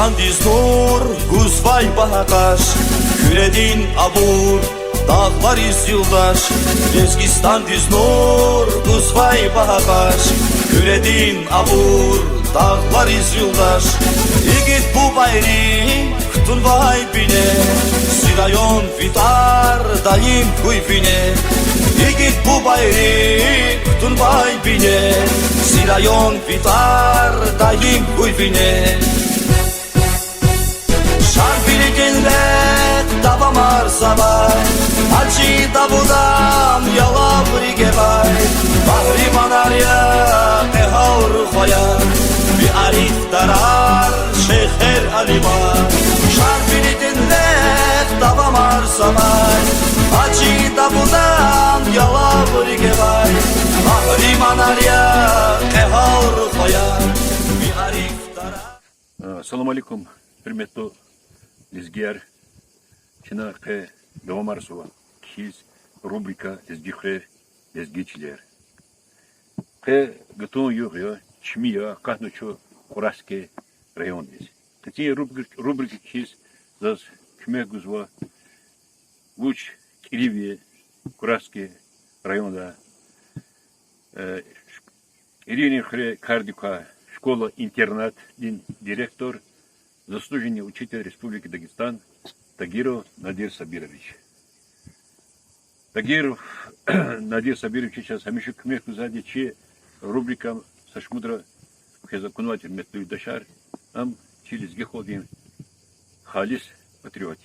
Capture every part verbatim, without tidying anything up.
Лезгистандиз нур гузвай багьа къаш, Куьредин абур дагълариз юлдаш. Лезгистандиз нур гузвай багьа къаш, Куьредин абур дагълариз юлдаш. Игит бубайри кутунвай бине, зи район ви тӀвар даим гуй вине. Игит бубайри кутунвай бине, зи район ви тӀвар даим гуй вине. Шарвилидин рехъ давамарзавай, Гьажи Давудан ялаври гевай, къагьриманар я, кьегьал рухваяр, ви арифдарар, шейхер алимар. Шарвилидин рехъ давамарзавай, Гьажи Давудан ялаври гевай, къагьриманар я, кьегьал рухваяр, ви арифдарар. Салам алейкум, гьуьрметлу лезгияр. Чна къе давамарзава кхьиз рубрика Лезги хуьрер, лезги чилер. Къе гатун югъ я, чими я, акъатна чун Кьураски райондиз. Къенин рубри-, рубрика кхьиз заз куьмек гузва вуч кӀирив я Кьураски районда, э, ш-, кӀиринин хуьре кардик квай школа-интернатдин директор, заслуженный учитель Республики Дагестан Тагиров Надир Сабирович. Тагиров Надир Сабировича чаз гьамиша куьмек гузвайди я чи рубрика са шумудра квез акунвайди, гьуьрметлу юлдашар, ам чи лезги халкьдин халис патриот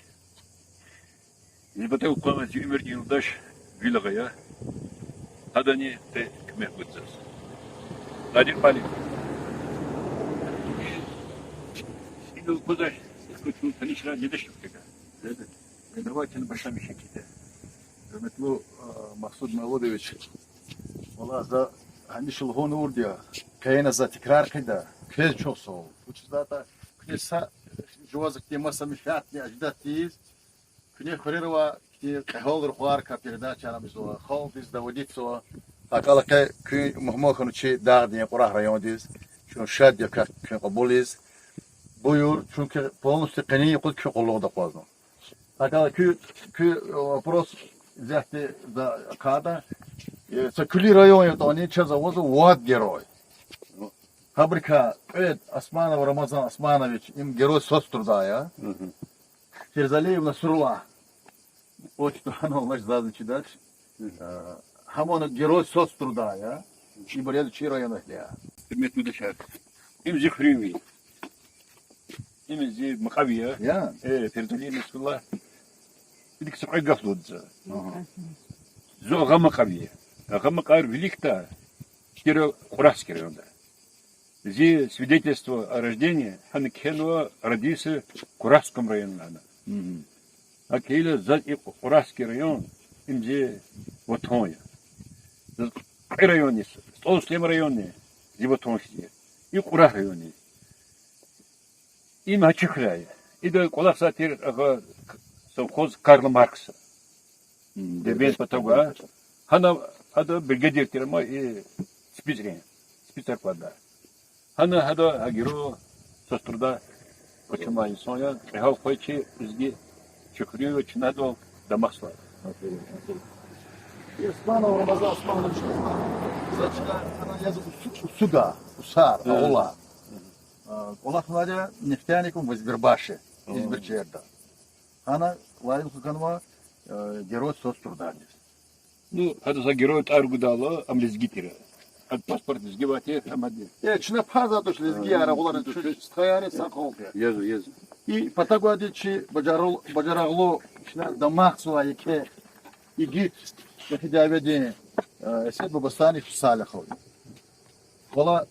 я. Зи патав кьван зи уьмуьрдин юлдаш вил агъа я, гьадани къе куьмек гуда заз. Надир Палин. Инал квазвай, кучун танишра недашев кега. Давайте начнём с этого. Гьуьрметлу, а, Магьсуд Мавлудович, валлагь, за гьамиша лугьун авурди я, къе ина за тикрар хъийида, квез чухсагъул. Вучиз лагьайтӀа куьне са жуваз хьтин маса менфятни, аждатдиз, куьне хуьрера авай хьтин кьегьал рухвайрикай передачаяр ийизва, халкьдиз дяведицзава. ГьакӀ хьайила къе куьн мугьман хьанва чи дагъдин Кьурагь райондиз, чун шад я квехъ куьн кьабулиз. Буюр, чунки полностью къенин юкъуз куь къуллугъда акъвазнава. ГьакӀ хьайила куь, куь вопрос исятда за када, э, са куьлуь район ятӀани чаз авазва вад герой. Гьабурукай кьвед Османов Рамазан Османович, им герой соцтрудай я. Ферзалиев Насруллагь. Отчество гьанал алач, зазни чидач. Э, гьамни герой соцтрудай я. Ибур язва чи районагьли я. Гьуьрметлу юлдашар, им зи хуьруьнви я. Им зи мукьва я. Я. Э, Ферзалиев Насруллагь. Идик са кьве гаф лугьуда за. Зун агъа мукьва я. Агъа мукьвар виликдай тир Кьурагьский районда. Зи свидетельство о рождении гьана кхьенва, родился в Курахском районе лагьана. ГьакӀ хьайила заз и Кьу-, Кьурахский район, им зи ватан я. Заз кьве районни, СтӀал Сулейман районни зи ватан хьиз я, и Кьурагь районни. Им гьа чи хуьряй я. Ида кӀвалахзавай тир агъа совхоз Карла Маркса. Дербент патав гвай. Гьана ада бригадир тир ама и спецрайон, спецарквада. Гьана гьада гьа герой соцтрудай къачунвай инсан я, кьегьал хва я чи лезги, чи хуьруьнви, чна гьадал дамахзавай. Османов Рамазан Османович, за чна гьана яз Усу-, Усуга, Усар, Агъула. А, кӀвалахнавайди я нефтяником в Избербаше, Изберчерда. Гьана лайихлу хьанва, э, герой соцтрудадиз. Ну, гьада са герой тӀвар гудайла, ам лезги тир. Гьада паспорт лезги авай тир, ам гьада. Э, чна паза туш лезгияр, агъуларин туш, стхаяр я, са халкь я. Язва, язва. И патав гвайди чи бажарагълу, бажарагълу, чна дамахзавай еке игит, яхи дяведин, э, Эсет Бабасанов Салихов. Валлагь,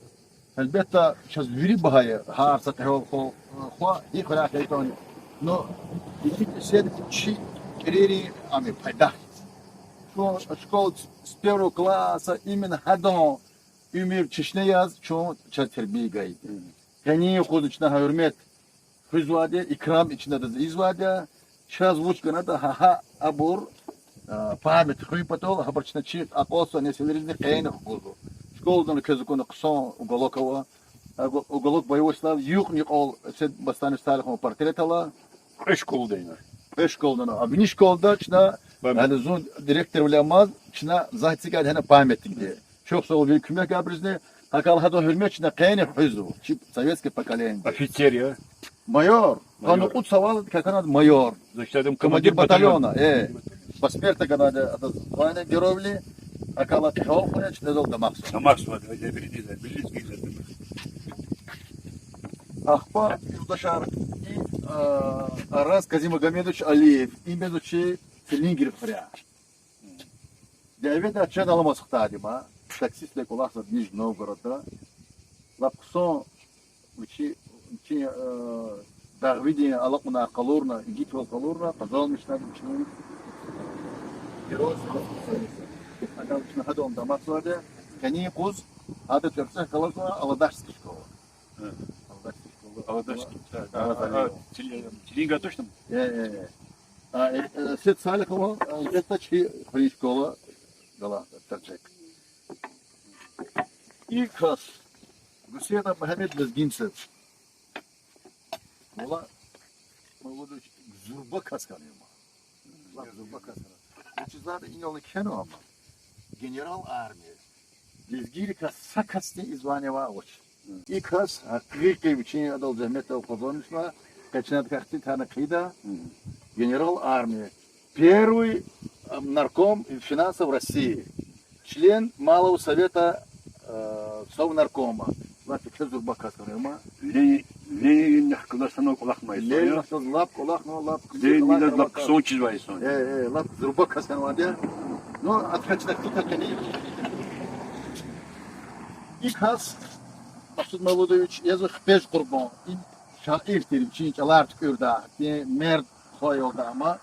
гьелбетда, чаз вири багьа я, гьар са кьегьал хва, хва, гьи хуьряй хьайитӀани. Но игит Эсет чи кӀерийрин ам я, пайдах я. Чун школа с первого класса именно гьадан уьмуьр чешне яз чун, чаз тербия гайи. Къенин юкъузни чна гьа гьуьрмет хуьзвайди я, икрам ичинадиз ийизвайди я, чаз вуч ганатӀа гьа, гьа абур, а, память хуьн патал, гьабур чна чи акьалтзавай несилризни къенин хгузва. Школадани квез акуна хъсан уголок ава, Уго-, уголок боевой славы, юкьни-юкьвал Саид Бастани Салихован портрет ала. Кьве школада ина. Кьве школада ина. А вини школада чна, Память. Яни зун директорвиле амаз, чна заз эцигайди гьана памятникди. Чухсагъул вири куьмек гайибурузни, гьакӀ хьайила гьадан гьуьрмет чна къени хуьзва чи советский поколение. Офицер я? Майор. Майор. Гьана кьуд савал какана майор. Значит, адам командир батальона. Командир батальона, э. Посмертно гана адаз звание героевли, гьакӀ хьайила кьегьал хвена, чна адал дамахзава. Дамахзава, да, я вири диза, вири диза. Ахпа юлдашар, и, а, Араз Казимагомедович Алиев, им бес чи Цилингрин хуьряй. Дяведа чан аламаз хтайди ма, таксистдин кӀвалахзава Нижний Новгородда. Лап хъсан вичи, вичин, э, дагъвидин алакьунар къалурна, игитвал къалурна, къазанмишна вичин геройство. Гьадал чна гьадан дамахзавайди, къенин юкъуз гьада тӀварцӀихъ галазва Аладашский школа. Аладашский школа. Аладашский. Да, да, да, да. Цилинга точно? Э, э, э. А, э, э, Сет Салихова, э, где-то чи хуьруьн школа гала, Таржек. И кас, Гуседов Мегьамед Лезгинцев. Валлагь, Мавлудович, зурба кас хьана я ма. Лап зурба кас хьана. Вучиз лагьайтӀа инал кхьенва ма. Генерал армии. Лезгийрикай са касдин и звание авач. И кас гьакъикъи вичин адал зегьметдал къазанмишна, къе чна хци тана хъийида, генерал армии, первый, ам, нарком финансов России, член Малого совета, э, Совнаркома. Лап чӀехи зурба кас хьана я ма. Ле-, Ленинахъ галаз санал кӀвалахнавай инсан я. Ленинахъ галаз лап кӀвалахнавай, лап, Лениназ лап хъсан чизвай инсан я. Э, э, лап зурба кас хьанвайди я. Ну, адахъ чна хци тана хъийида. И кас, Масуд Мавлудович, язва Хпеж Къурбан. Им шаир тир, вичин чӀалар туькӀуьрда, и мерд хва ялда ама.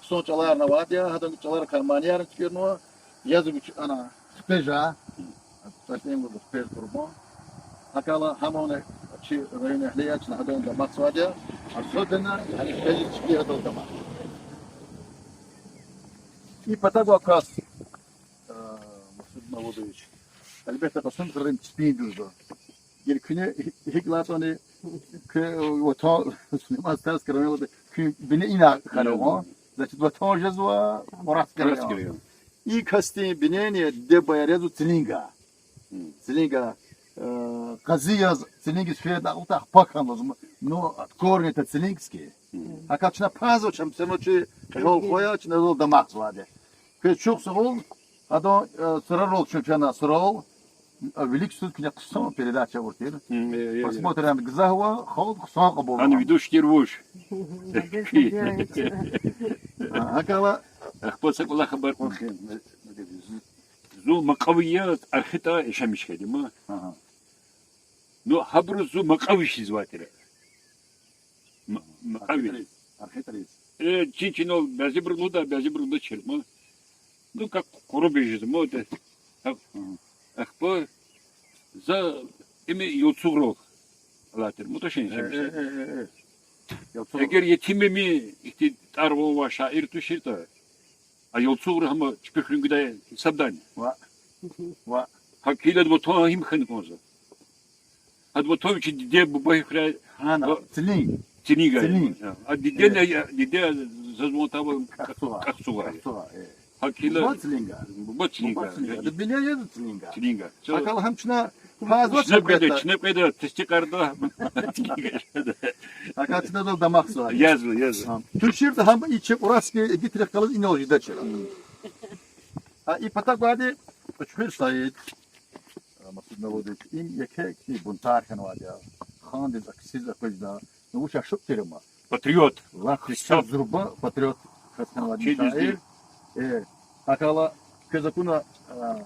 Хъсан чӀаларни авайди я, гьадан чӀаларикай маниярни туькӀуьрнава. Язва вич ана Хпежа, тӀварцӀин лугьузва Хпеж Къурбан. ГьакӀ хьайила гьамани чи районэгьли я, чна гьадан дамахзавайди я. Особенно гьа Хпежиз чпи гьадал дамахзава. И патав гвай кас, э, Масуд Мавлудович. Гьелбетда, Къасумхуьруьн чпин дуьзва. Гила куьне гьикӀ лагьайтӀани, куь ватан Сулейман-Стальский районда, куь бине ина хьанва, значит, ватан жезва Муратский район. Муратский район. И касдин бинени диде-бубаяр язва Цилинга. Цилинга, э, къази яз Цилингиз фейида акьалтӀа ахпа хьанва, ну, от корня-то цилингский. ГьакӀ хьайила чна пазва, чам сема чи кьегьал хва я, чна адал дамахзавайди. Квез чухсагъул, адан, э, сурарал чун фена, сурарал, э, вилик йисуз куьне хъсан передача авур тир. Просмотрар гзаф ава, халкь хъсан кьабулнава. Ана ведущий тир вуж. А, гьакӀ хьайила. Ахпа са кӀвалах хабар кьун хьи. Зун Макьави яз архитӀа яшамиш хьайиди ма. Ну, гьабуруз зун Макьавиш ийизвай тир. М-, Макьави. Архитриз, архитриз. Э, чин-чинал бязибуру лугьуда, бязибуру лугьуда чир ма. Ну, как къуру бежиз ма, де. Ахпа за им Ялцугърал алатир, муташин шамиш. Эгер Етим Эмин ихьтин тӀвар-ван авай шаир туширтӀа, а Ялцугъра гьам чпихъ хуьн гудай гьисабдани? Ва. Ва. ГьакӀ хьайила ватан гьим хьана кӀанзава. Гьада ватан вичин диде-буба хуьряй. Гьана, Цилинг. Цилинг. Цилинг. А диде, диде заз ван тавай КӀахцугъа. КӀахцугъа. КӀахцугъа, э. ГьакӀ хьайила. Буба Цилинга. Буба Цилинга. Буба Цилинга. Да, бине яз Цилинга. Цилинга. ГьакӀ хьайила гьам чна пазва чна кьведа, чна кьведа, тестикьарда. ГьакӀ хьайила чна адал дамахзава. Язва, язва. Туширда гьам и чи Кьурасский игитрихъ галаз инал жедачир. А и патав гвайди Кьуьчхуьр Саид. Масуд Мавлудович, им еке хьтин бунтар хьанвайди я. Хандиз аксиз акъвазда. Ну, вуч ашукь тир ама. Патриот. Лап хъсан зурба патриот кас хьанвайди шаир. Э, гьакӀ хьайила квез акуна, а,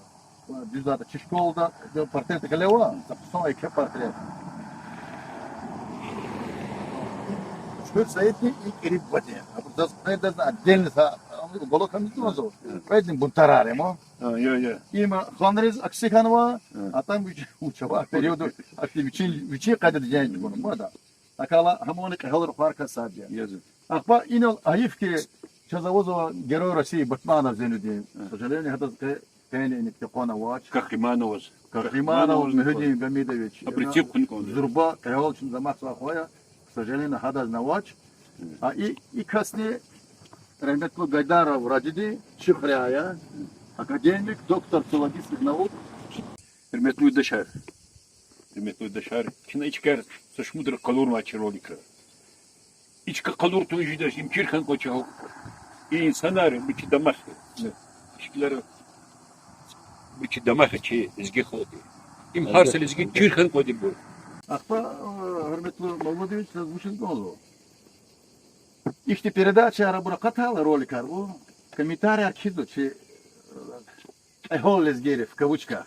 дуьз лагьайтӀа, чи школада портрет галева, са хъсан еке портрет. Кьуьчхуьр Саидни и кӀири бубадин. Абур заз къведа, заз отдельно са, а, уголок хьана заз. Кьведни бунтарар ама. А, я, я. Има ханриз акси хьанва, а там вич, вич авай периода, а вичин, вичин къайдада женг гуна, ма да. ГьакӀ хьайила гьамани кьегьал рухвайрикай сад я. Язва. Ахпа инал гьайиф хьи, чаз авазва Герой России Батманов Зейнудин. К сожалению, гьадаз къе Фена иник текъван авач. Кахриманов. Кахриманов Мугьуьддин Гьамидович. Абуру тик хьун кӀанда. Зурба кьегьал чун дамахзавай хва я, к сожалению, гьадазни авач. А и, и касни рагьметлу Гайдаров Ражидин чи хуьряй я, академик, доктор филологических наук. Гьуьрметлу юлдашар, гьуьрметлу юлдашар, чна и чкаяр са шумудра къалурнавай чи роликра. И чка къалур тун жедач, им чир хьана кӀанда чи халкь. И инсанар, им чи дамах. Шикилар, им чи дамах, чи лезги халкьди. Им гьар са лезги чир хьана кӀанда ибур. Ахпа, э, гьуьрметлу Мавлудович, заз вучиз кӀанзава? Ихьтин передачаяр абур акъатайла, роликар, о, комментарияр кхьизва чи, э, кьегьал лезгийри, в кавычках.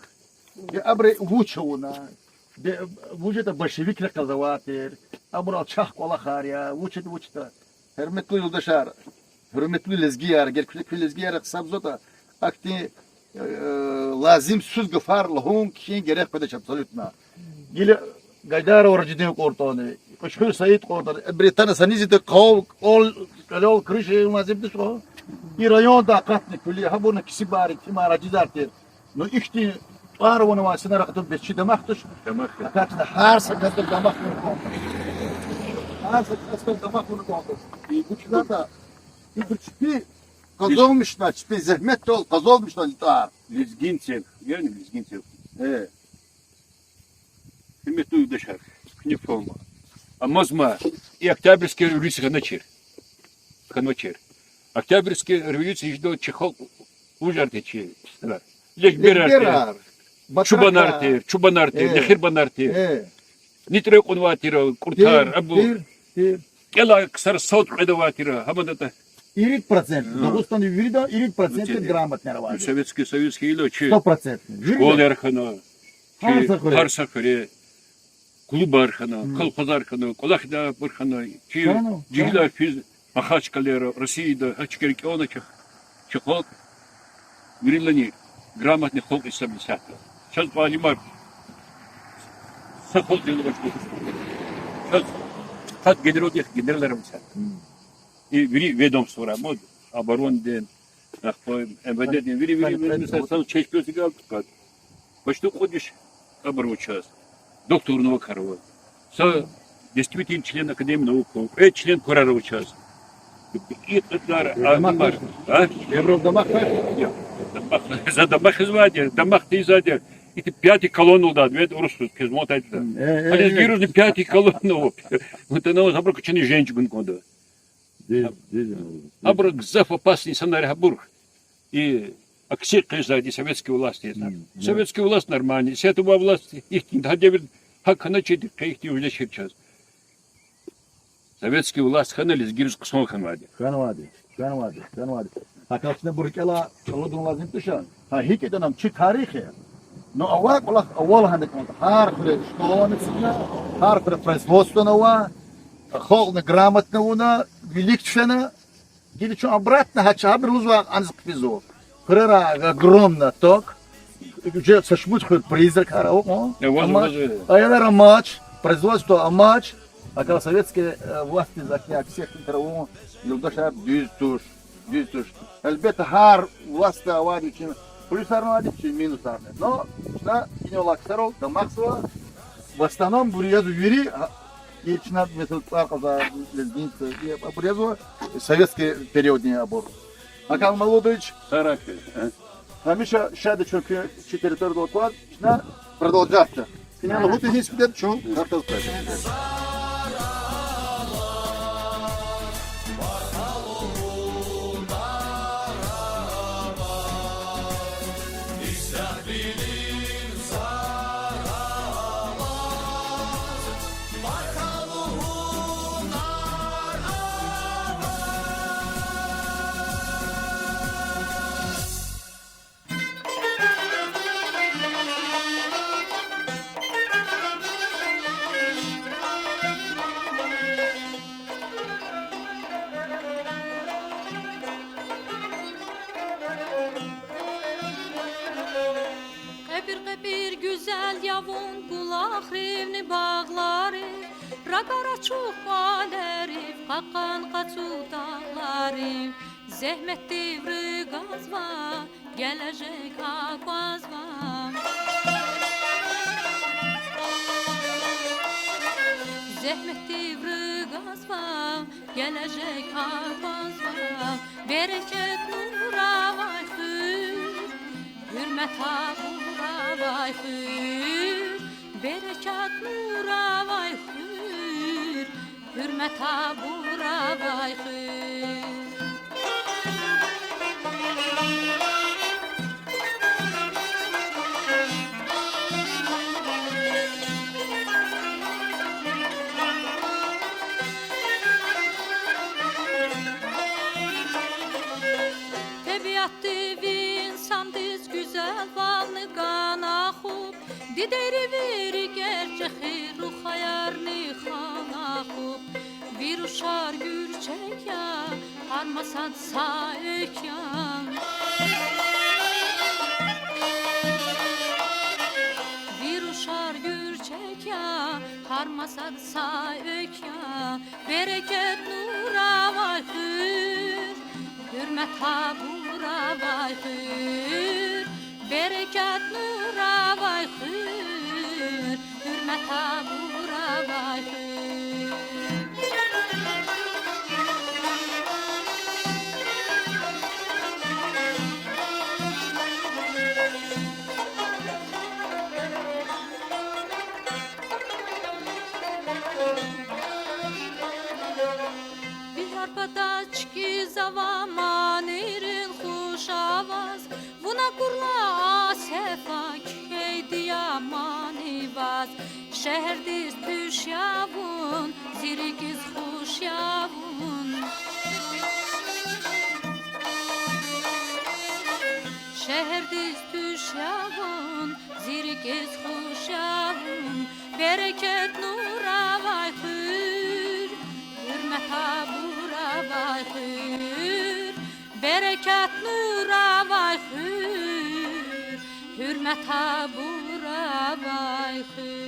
Де абуру вуч авуна, де вуж ятӀа большевикрихъ галаз авай тир, абурал чахъ кӀвалахар я, вуч ятӀа, вуч ятӀа. Гьуьрметлу юлдашар, гьуьрметлу лезгияр, гер куьне куь лезгияр гьисабзаватӀа, ахьтин, э, лазимсуз гафар лугьун кхьин герек къведач абсолютно. Гила Гайдаров Ражидин кьуртӀани, Кьуьчхуьр Саид кьуртӀани, абуру атана са низ ятӀа кьвал, кьвал, кьвалал крыша лазим туш кьван. И районда акъатна куьлуь, гьабурни кесибар, итимар, ажизар тир. Ну, ихьтин тӀвар авунвай инсанар акъатун бес чи дамах туш. Дамах. Акатна гьар са касдиз дамах авун кӀанда. Гьар са касдиз дамах авун кӀанда. И вучиз лагьайтӀа, ибур чпи къазанмишна, чпи зегьметдал къазанмишна тӀвар. Лезгинцев, яни лезгинцев. Э. Гьуьрметлу юлдашар, куьне фагьум ама, амазма, и Октябрьский революция хьаначир. Хьаначир. Октябрьский революция жедалди чи халкь вужар тир чи. Лежберар тир, чубанар тир, чубанар тир, нехирбанар тир. НитӀра кьунвай тир кӀуртар, абур. КӀелай ксар сад кьвед авай тир, гьамадатӀа. Ирид процент, Дагъустанда вирида ирид процент грамотныйяр авай. Советский Союз хьайила чи школаяр хьана, гьар са хуьре клубар хьана, колхозар хьана, кӀвалахидарбур хьана, чи жегьилар физ Махачкъалада, Россияда, гьа чкайра кӀелна чи, чи халкь виридалайни грамотный халкь гьисабиз исятда. Чаз алимар са халкьдин авач. Чаз генералдихъ генералар ава исятда. И вири ведомствора, мо оборонадин, ахпа МВД-дин, вири, вири, вири, са чешпес галаз кӀватӀ. Почти кьуд виш абур ава чаз. Доктор наукар ава. Са действительный член Академии наук ава. Кьве член кварар ава чаз. И кьадар адамар, а? Ябурал дамах, за дамах ийизвайди я, дамах тийизвайди я. Ити пятый колонналда, вед урусриз квез ван тайди я. Гьа лезгийризни пятый колонна ава. Вун тана абур кучни женч гун кӀанда. Абур гзаф опасный инсанар гьабур. И акси къвезвайди советский власть я. Советский власть нормальный, исятда авай власть ихьтин, гьа девирда гьакӀ хьаначирди, къе ихьтин вуж тушир чаз. Советский власть хьана лезгийриз хъсан хьанвайди. Хьанвайди, хьанвайди, хьанвайди. ГьакӀ чна абур рикӀелай алудун лазим туш. Гьа, гьикӀ ятӀани ам чи тарих я. Ну, авай кӀвалах авал гьана кӀанда. Гьар хуьре школавани эцигна, гьар хуьре производствони ава, халкьни грамотный авуна, вилик фена, гила чун обратно гьа чабир лугьузвай аниз хъфизва. Хуьрера огромный отток. Уже са шумуд хуьр призракар авун. Аялар амач, производство амач. ГьакӀ советский властьдиз ахьтин акси хьтин тир авун, юлдашар, дуьз туш, дуьз туш. Гьелбетда, гьар властьда авайди вичин плюсарни авайди, вичин минусарни. Но чна инал аксарал дамахзава, в основном абур язва вири, и чна, месела, тӀвар кьазва лезгинцы, и абур язва советский периоддин абур. Акан Мавлудович, гьамиша шад я чун куь чи территориядал акваз, чна продолжать я. Куьне лугьуда гьикӀ хьиз фида, чун картаз къведа. Кьепир-кьепир гуьзел явун булахривни багъларив, ракӀар ачух кӀвалерив, кьакьан къацу дагъларив, зегьмет тирвал гузва, Гележек аквазва, зегьмет тӀибру гузва, гележек аквазва, берекет, нур авай хуьр, гьуьрмет абур авай хуьр, берекет, нур авай хуьр, гьуьрмет абур авай хуьр. Тебиатдив инсандиз гуьзел ванни гана хьуб, дидейри вири герчӀехир, рухваярни хана хьуб. Ви рушар гуьрчег я, гьар масад са экв я. Ви рушар гуьрчег я, гьар масад са экв я. Берекет, нур авай хуьр, гьуьрмет абур авай хуьр, берекет, нур авай хуьр, гьуьрмет абур авай хуьр. Бияр патаз чкӀизава манийрин хуш аваз, вун акурла а сефа кхьейди я мани ваз. Шегьердиз туьш я вун, зи рикӀиз хуш я вун. Шегьердиз туьш я вун, зи рикӀиз хуш я вун. Берекет, нур авай хуьр, гьуьрмет абур авай хуьр. Берекет, нур авай хуьр, гьуьрмет абур авай хуьр.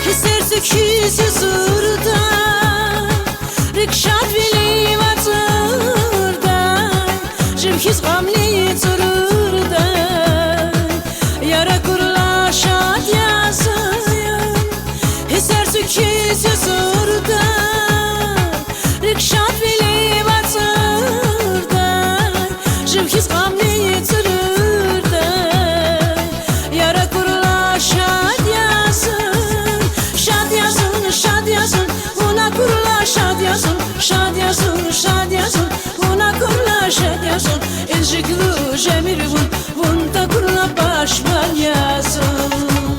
Гьиссер цуьквез юзурдай, рикӀ шадвилив ацӀурдай, жив хьиз гъамни цӀурурдай, яр акурла шад я зун. Гьиссер цуьквез юзурдай, рикӀ шадвилив ацӀурдай, жив хьиз гъамни цӀурурдай, яр акурла шад я зун. Шад я зун, шад я зун, вун акурла шад я зун. Шад я зун, шад я зун, вун акурла шад я зун. Инжиклу жемир вун, вун такурла пашман я зун.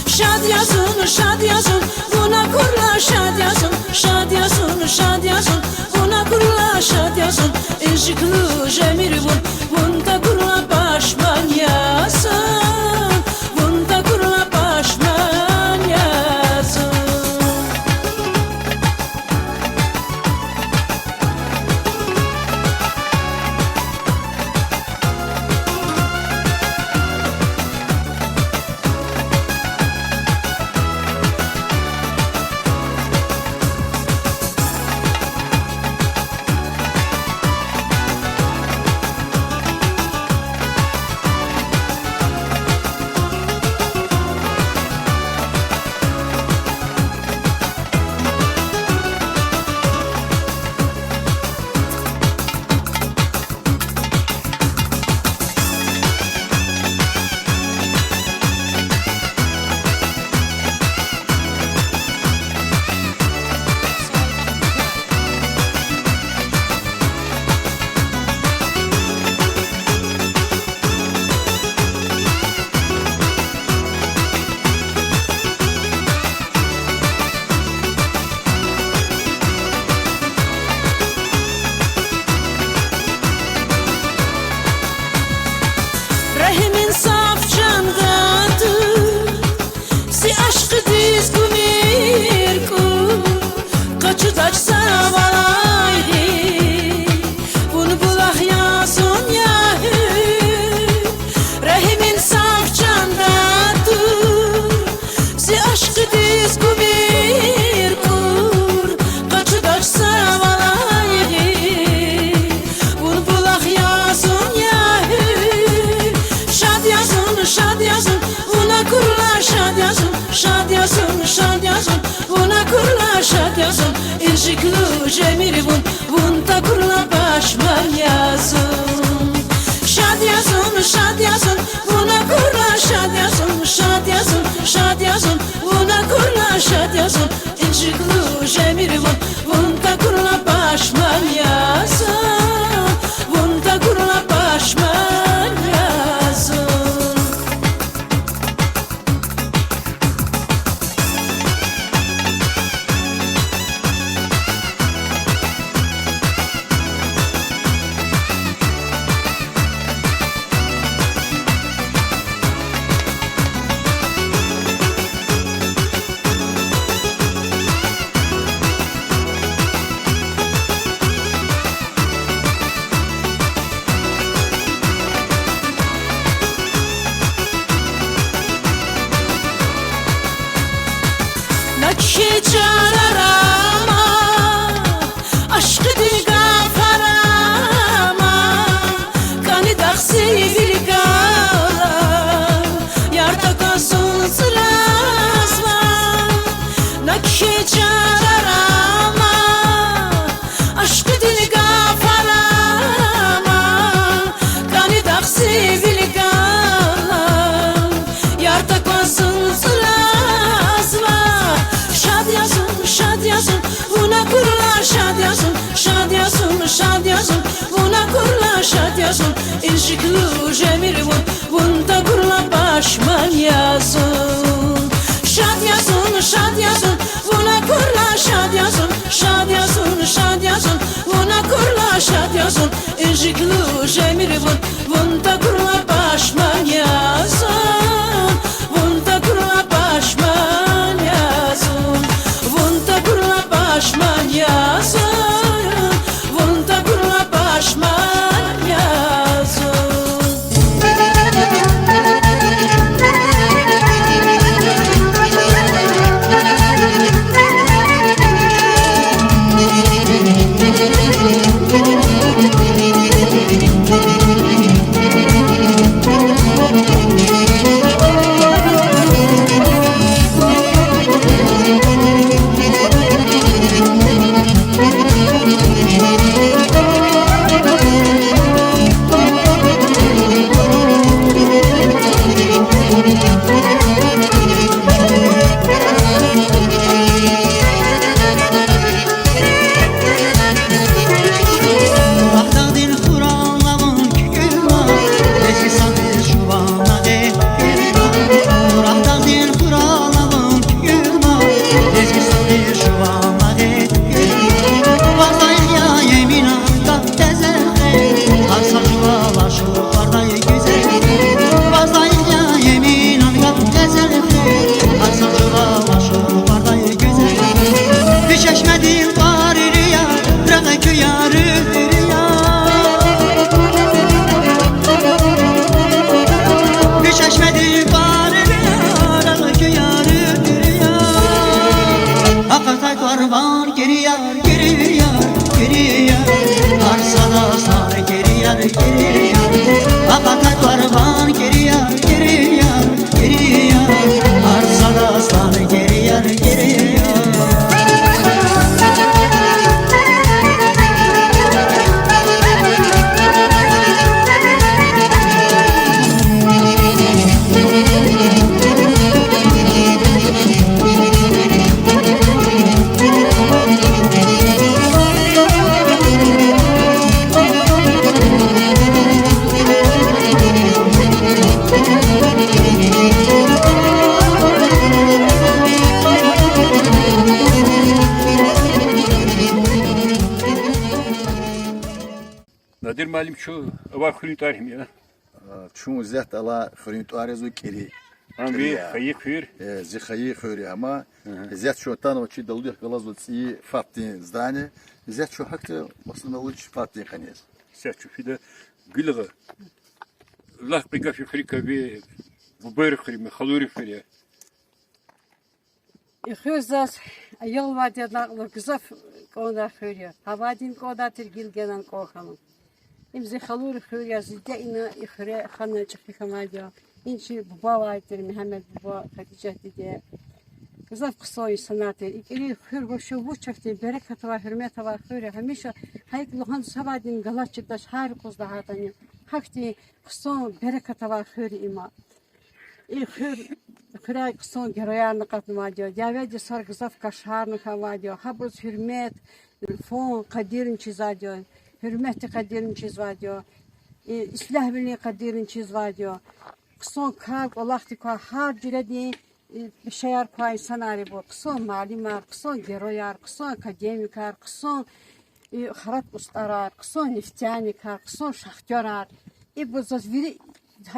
Шад я зун, шад я зун, вун акурла шад я зун. Шад я зун, шад я зун, вун акурла шад я зун. Инжиклу жемир вун, вун такурла пашман я зун. Вун такурла пашман я зун. Валлагьи, вун булах я зун, я гьуьл, регьим-инсаф чанда тур, зи ашкъидиз кумир кур, къачудач са валлагьи. Вун булах я зун, я гьуьл, шад я зун, шад я зун, вун акурла, шад я зун, шад я зун, шад я зун, вун акурла, шад я зун, инжиклу жемир вун, вун такурла, пашман я зун. Шад я зун, шад я зун, вун акурла, шад я зун, шад я зун, шад я зун, вун акурла, шад я зун, инжиклу жемир вун, вун такурла, пашман я зун, вун такурла, пашман я зун. На кхьей чарар ама, ашкъидин гафар ама, кӀанидахъ зи вил галай, яртӀа кваз зун цӀразва. На кхьей чарар ама, ашкъидин гафар ама, кӀанидахъ зи вил галай, яртӀа кваз зун цӀразва. Шад я зун, шад я зун, вун акурла, шад я зун, шад я зун, шад я зун, вун акурла, шад я зун, инжиклу жемир вун, вун такурла, пашман я зун. Шад я зун, шад я зун, вун акурла, шад я зун, шад я зун, шад я зун, вун акурла, шад я зун, инжиклу жемир вун, вун такурла, пашман я зун, вун такурла, пашман я зун, вун такурла, пашман я зун, вун такурла, пашман я зун. Надир муаллим, чун авай хуьруьн тӀвар гьим я? А, чун исятда алай хуьруьн тӀвар язва КӀири. Ам ви хайи хуьр? Э, зи хайи хуьр я ам. Ага. Исятда чун атанва чи далудихъ галаз ала цӀийи ФАП-дин здание. Исятда чун гьахьтин, масала, чи ФАП-дин къене. Исятда чун фида Гуьлагъа. Лагь, кьве гаф и хуьруьз, ви бубайрин хуьр я, халурин хуьр я. И хуьр заз аялвайди накьвар гзаф кӀандай хуьр я. Гьавайдин кӀандай тир, гила генани кӀан хьана. Им зи халурин хуьр я, зи диде ина и хуьре хана чӀехи хьанвайди я. Им чи буба авай тир, Мегьамед буба, Хадижат диде. Гзаф хъсан инсанар тир. И кӀирин хуьр вуч, вуч ахьтин берекат авай, гьуьрмет авай хуьр я. Гьамиша гьакӀ лугьун савайдин галат чидач, гьар юкъуз лагьайтӀани. Гьахьтин хъсан берекат авай хуьр я им. И хуьр, хуьряй хъсан геройарни акъатнавайди я, дяведин йисар гзаф кашарни хьанвайди я, гьабуруз гьуьрмет, фан къадирни чизвайди я, гьуьрметдин къадирни чизвайди я, и ислягьвилин къадирни чизвайди я. Хъсан кар, кӀвалахдик квай, гьар жуьредин, и, пешеяр квай инсанар ибур, хъсан муаллимар, хъсан геройар, хъсан академикар, хъсан, и, харат устӀарар, хъсан нефтяникар, хъсан шахтёрар. Ибур заз вири,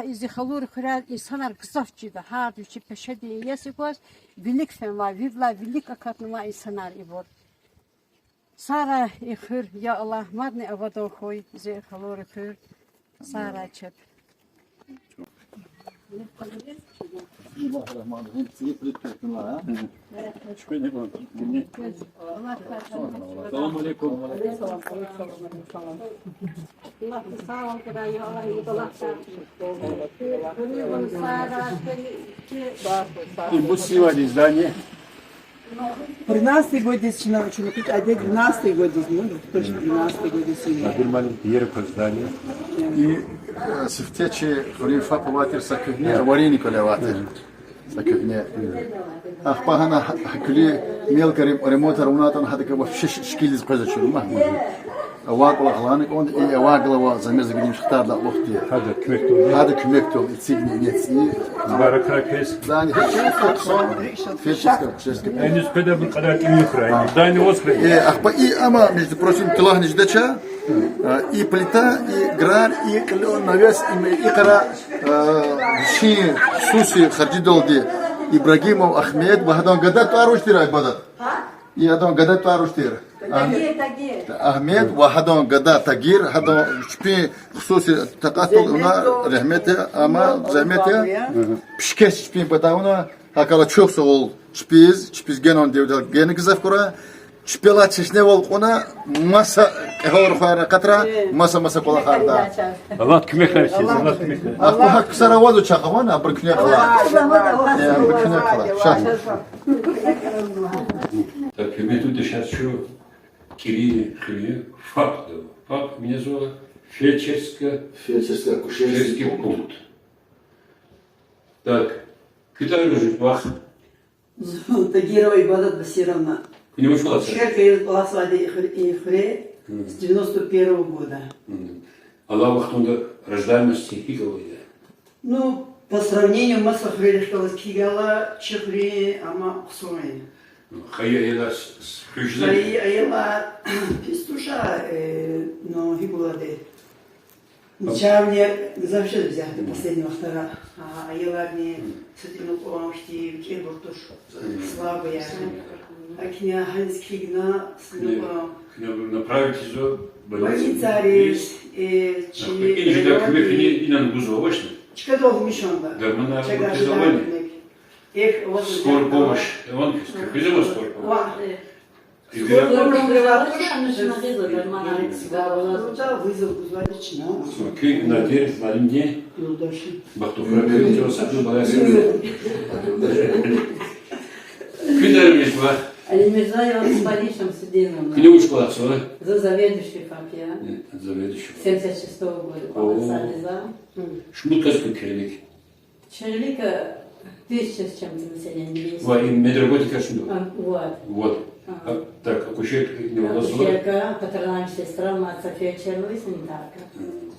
зи халурин хуьряй инсанар гзаф чида, гьар вичин пешедин иеси гваз вилик фенвай, виридалай вилик акатнавай инсанар ибур. Сагърай и хуьр, я Аллагь, мадни абадан хьуй зи халурин хуьр. Сагърай чеб. Салам алейкум. И бу сивади здание. Тринадцатый годдиз чна, чна кьикьайди, двенадцатый годдиз, ну, две тысячи двенадцатый годдиз. Абуру ман иер квай здание. И, э, сифте чи хуьруьн ФАП авай тир, са куьгьне аварийный кӀвале авай тир. Са куьгьне. Ахпа гьана гьа-, гьа куьлуь мелкий рем-, ремонтар авунайтӀани гьадакай вообще ш-, шикилдиз къвезвачир ман. Авай кӀвалах лагьана кӀанда, и авай галава за мез гидим шахтарда лохди. Гьада куьмек тавун. Гьада куьмек тавун, эцигна, инецни. Мубаракрай квез. Здание, фельдшерская, фельдшерская. Гьаниз къведа бу кьадар тӀимил хьурай. Здание ваз хьурай. Э, ахпа и ама, между прочим, тилахни жедач, а, и плита, и грар, и кьиле навес, и м-, и къара, а, вичин хсуси харжидалди Ибрагимов Ахмед ва гьадан гада тӀвар вуч тир, Айбадат? И гьадан гада тӀвар вуч тир? Тагир, Тагир. Агьмед ва гьадан гада Тагир, гьадан чпин хсуси такьатдал вуна, регьмет я, ама зегьмет я. Пишкеш чпин патай вуна, гьакӀ алай чухсагъул чпиз, чпиз генани девирдал гена гзаф хьурай. Чпелай чешневал кьуна, маса кьегьал рухваяр акъатрай, маса-маса кӀвалахарда. Аллагьди куьмек хьурай, Аллагьди куьмек хьурай. Ахпа гьакӀ ксар авазва чахъ авани, абуру куьне хъала. Э, абуру куьне хъала. Ша. Так, гьуьрметлу дишегьлияр, чун кӀирин хуьруьн ФАП-да. ФАП, мина зура фельдшерско-акушерский пункт. Так, куьтягь руш вах. Тагирова Ибадат Басировна. Куьне вуч галаз? Шерка я галаз вади и хуьре с девяносто первого года. Алай вахтунда рождаемость гьикӀ авайди я? Ну, по сравнению маса хуьрерихъ галаз килигайла, чи хуьруьн ама хъсан я. Хайи аялар хуьз жезвани? Хайи аялар пис туш, э, ну, гьикӀ лугьудай. Начальник гзаф жез бизяхда последний вахтара. А, аяларни са тӀимил кьван хьтин викӀегьбур туш. Слабый я. Гьакӏни гьаниз килигна, синука. Куьне, куьне направить ийизва больницариз, э, чи районни. Чкадал мишанда. Дарманар чкадал авани? Скорая помощь авани? Куьне скорая помощь. Скорая помощь. Вызов гузвайди чна. Куьн Надир муаллимди? Юлдаши. Бахтухра куьн, чан сагъ хьуй, балаяр сагъ хьуй. Куьн дармиш ва? Алимирзаева Спари Шамсудиновна. Куьне вуч кӀвалахзава? За заведующий ФАП я. Э, заведующий ФАП. Семьдесят шестого года кӀвалахзава. О. Шумуд кас куьн кӀвалахзава? Человек, э, тысяча с чем-то населения есть. Ва и медработникар чна? А, вот. Вот. Ага. А, так, акушерка не валазва? Акушерка, патронажная сестра, маса фельдшер, ну и санитарка. Мгм.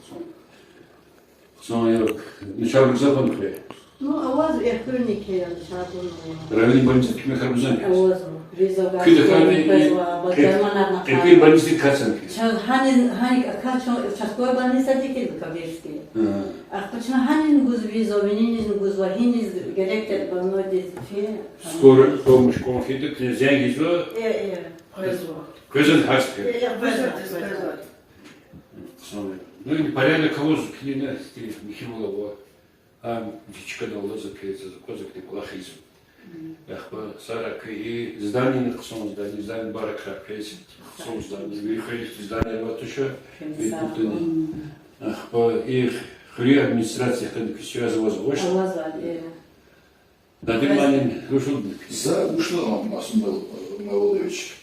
Хъсан я, начагъ гзаф авани хуьре? Ну, авазва, эхирни кхьей начагъ авани. Районный больницада куьмекар гузвани? Авазва. Визовгар. Куьн тахьайтӀа и дарманар къе-, къекъуьр больницада катзавани? Чаз гьани, гьани акачун участковый больницади килигна Кабирский. Ага. Ахпа Чна гьанин гузвайза, вининизни гузва, гьиниз герек тир больнойдиз фин. Скорая помощь кьван фида, куьне зенг ийизва. Э, э, къвезва. Къвезва гьар сефер. Э, э, къвезва, къвезва. Ну, и порядок аваз килигна, сифте михьивал ава. Ам чи чкадал алаз, квез аквазва, куьне кӀвалах ийизва. Ахпа сара куь и зданияни хъсан здание, здание баракра квез, хъсан здание, ви хуьруьхъ здание авай туш, ви пунктуни. Ахпа и хуьруьн администрация хьана куь связь авазва, вач? Авазва, э. Надир муаллим, вуч лугьуда? За вуч лагьана, Масуд Мавлудович.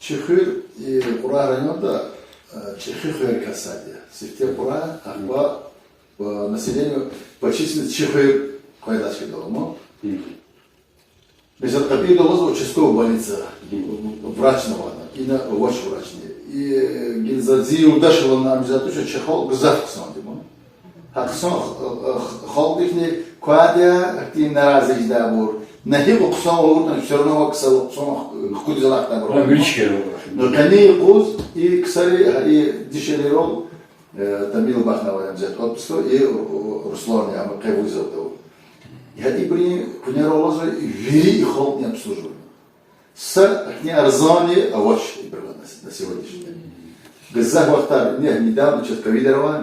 Чи хуьр, и, Кьурагь районда, э, чӀехи хуьрерикай сад я. Сифте Кьурагь, ахпа, э, население по численности чи хуьр къведач кӀвалахда. Месела, Къапидида авазва участковый больница, врачни авайди, ина вач врачни. И, э, гила за зи юлдашвилелни ам ийизвайди туш, чи халкь гзаф хъсанди я. Гьа хъсан, э, э, халкьдихъни квайди я, ахьтин нарази жедайбур. На гьикьван хъсан авуртӀани, всё равно ваксал хъсан, э, хкудиз алахъдайбур. Ну, къенин юкъуз и ксари, гьа и дишегьлийрал, э, Тамила Бахнова, я, взять отпуск, и, э, Руслан, я, ам къе вузелда ава. Я ибурун къуьнерал алазва вири и халкьдин обслуживание. Са ахьтин арзанни авач ибуруз на, на сегодняшний день. Гзаф вахтар, не, недавно чаз ковид авай.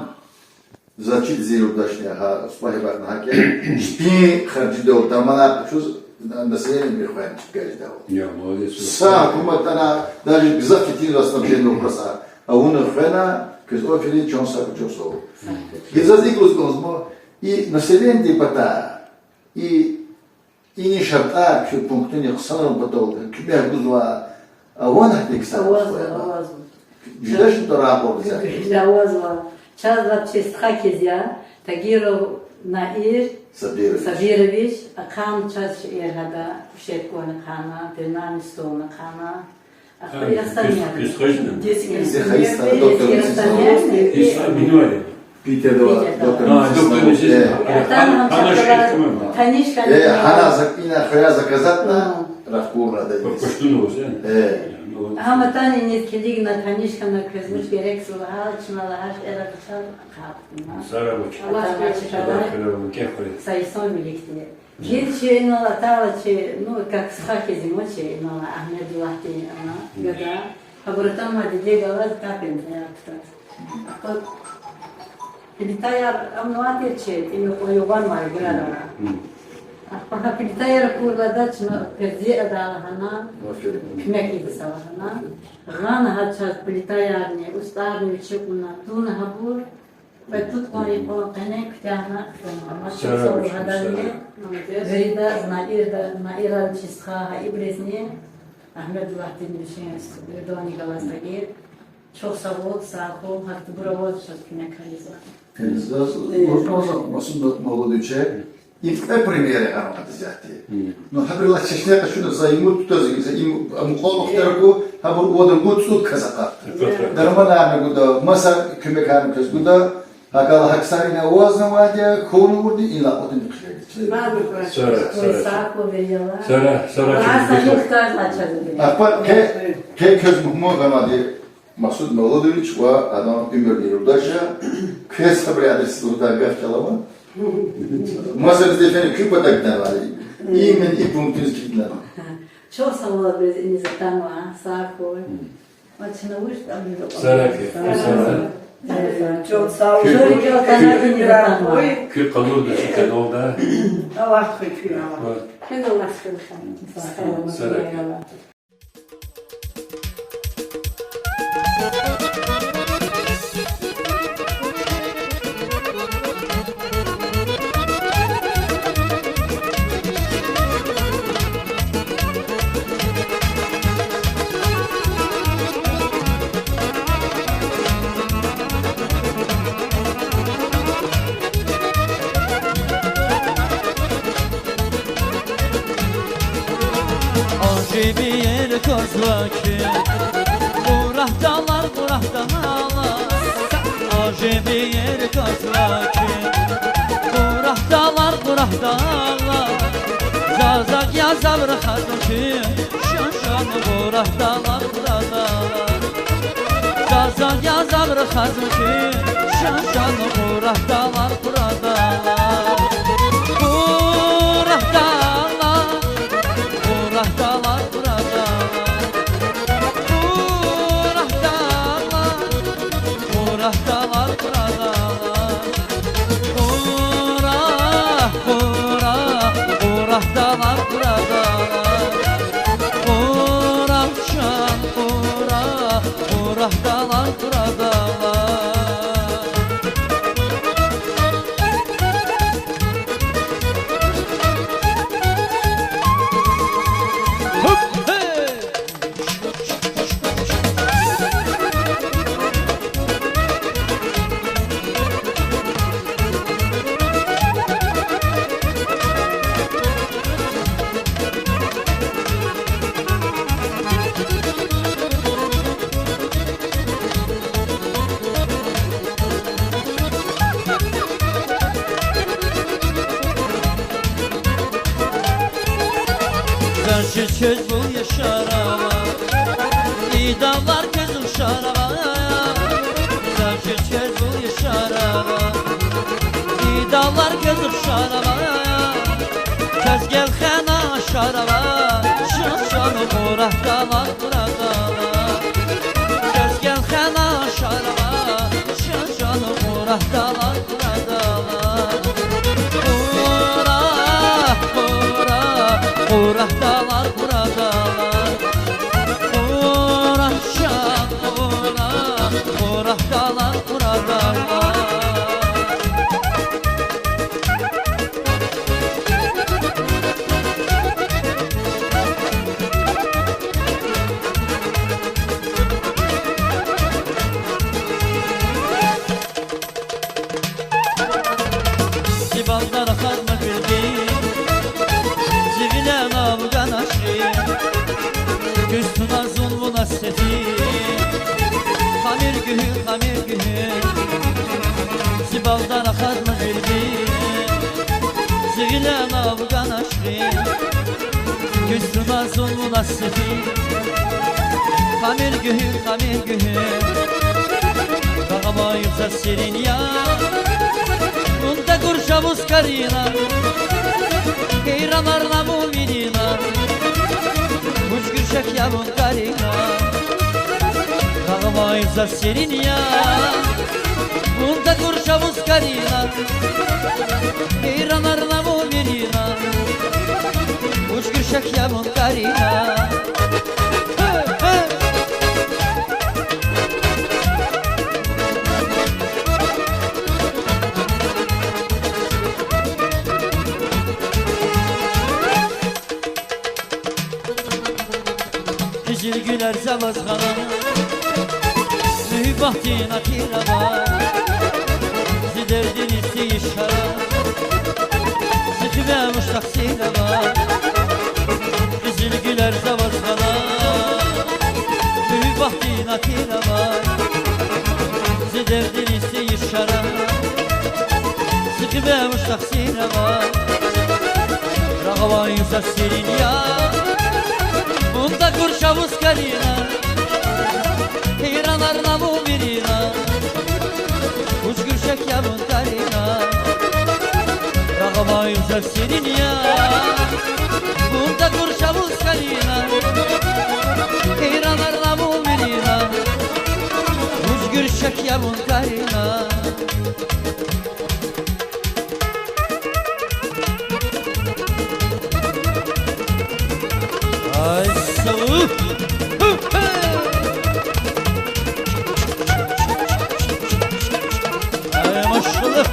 За чида зи юлдашни, гьа, Спахибатна гьакӀ я, чпин харжидал дарманар къачуз, на-, населениедин хвена чпиз жедайвал. Я, молодец. Са гьукуматдани даже гзаф четин я снабжение вопросар авуна хвена, квез аферин, чан сагъ хьуй, чухсагъул. Гила заз икӀ лугьуз кӀанзава, и населениедин патай, и и шартӀар куь пунктуни хъсанарун патал куьмек гузвай авани гьахьтин ксар? Авазва, авазва. Жедачни тӀвар акъудзаватӀа? Авазва. Чаз лап чи стха хьиз я, Тагиров Наир Сабирович. Сабирович, ахъайна чаз шейэр гьада, кушеткани ахъайна, пеленальный столни ахъайна. Ахпа ясамир. Зи хайи стха, доктор медицин наук. Питерда ава, доктор медицин наук. Э, гьана зак-, ина хуьре заказатна, рахкурна ада. Э. Гьам атана иниз килигна, таниш хьана, квез вуч герек я лагьана, чна лагьай шейэр атана хъвана. Са инсан виликди. Гила чи инал атайла чи, ну, как стха хьиз я чи инал, Агьмедуллагьдин ана, гада. Гьабур атанвай диде галаз капельницаяр кутаз. Ахпа плитаяр амнавай тир чи, им кьван югъанвай град ала. Ахпа гьа плитаяр акурла ада чна перде ада лагьана, куьмек ийида лагьана. Гъана гьа чаз плитаярни, устӀарни вичи кьуна, туна гьабур. Ва пуд кьван йикъан къене куьтягьна хьана. Ма чухсагъул гьадани, виридаз, Наирда, Наиран чи стха, гьа ибурузни, Агьмедуллагьдин вичин, Ризванни галаз Тагир. Чухсагъул, сагъ хьухь, гьахьтинбур аваз чаз куьмекар ийизвай. Заз, можно, Масуд Мавлудович, им кьве пример я гьана исятда. Ну, гьабурулай чешне къачуна за им тутаз, за им мукьвал вахтар аку, гьабур вад-ругуд-цӀуд кас акъатда. Дарманарни гуда, маса куьмекарни квез гуда, гьакӀ лагьай ксар ина авазнавайди я, кьунвайди я, ина акъудун хъжеди. Ахпа къе, къе квез мугьман гъанвайди Масуд Мавлудович ва адан уьмуьрдин юлдаш я, квез гьабурун адресдиз лугьудай гаф чӀал ава. Масадиз дефена куь патав кӀелнавайди. Именно и пунктдиз килигна. Чухсагъул, бес иниз атанва, сагъ хьухь. Ва чна вуч тӀвар гуз акьалтна. Сагъ хьухь, сагъ хьухь. Чухсагъул, чухсагъул, иниз атанва. Куь къалурда чи каналда. Аллагь хьуй куьн, Аллагь. Куьн Аллагь хьуй. Сагъ хьухь. Ажиби ел квазва куь, Кьурагь дагълар, Кьурагь дагълар. Ажиби ел квазва куь, Кьурагь дагълар, Кьурагь дагълар. Заз акӀ я, за рахазва куь, шан-шан Кьурагь дагълар, Кьурагь дагълар. Заз акӀ я, за рахазва куь, шан-шан Кьурагь дагълар, Кьурагь дагълар. Къурадагълар. Гьуп, гьей! Заз чиз квез вун яшар ава, и дагълар квез ухшар ава. Заз чиз квез вун яшар ава, и дагълар квез ухшар ава. Чаз гелхена ашар ава, чан-чан Къурадагълар, Къурадагълар. Чаз гелхена ашар ава, чан-чан Къурадагълар, Къурадагълар. Къура, Къура, Къурадагълар, Къурадагълар. Къура, чан Къура, Къурадагълар, Къурадагълар. Зи балда рахазма гуьлгин, зи гъиле ана вугана ширин, куьз туна зун вуна сефил, хамир гуьгьуьл, хамир гуьгьуьл. Зи балда рахазма гуьлгин, зи гъиле ана вугана ширин, куьз туна зун вуна сефил, хамир гуьгьуьл, хамир гуьгьуьл. Рагъ авай заз серин я, вун тагур чавуз карина, гьейранарна вун вилина, вуч гуьрчег я вун карина. Рагъ авай заз серин я, вун тагур чавуз карина, гьейранарна вун вилина, вуч гуьрчег я вун карина. Къизил гуьлер за ваз гъана, муьгьуьббатдин атир ава, зи дердиниз тийиша, зи хиве вуч тахсир ава. Къизил гуьлер за ваз гъана, муьгьуьббатдин атир ава, зи дердиниз тийиша, зи хиве вуч тахсир ава. Рагъ авай заз серин я, вун тагур чавуз карина, гьейранарна вун вилина, вуч гуьрчег я вун карина. Рагъ авай заз серин я, вун тагур чавуз карина, гьейранарна вун вилина, вуч гуьрчег я вун карина. Ай, сав. Ай, машаллагь.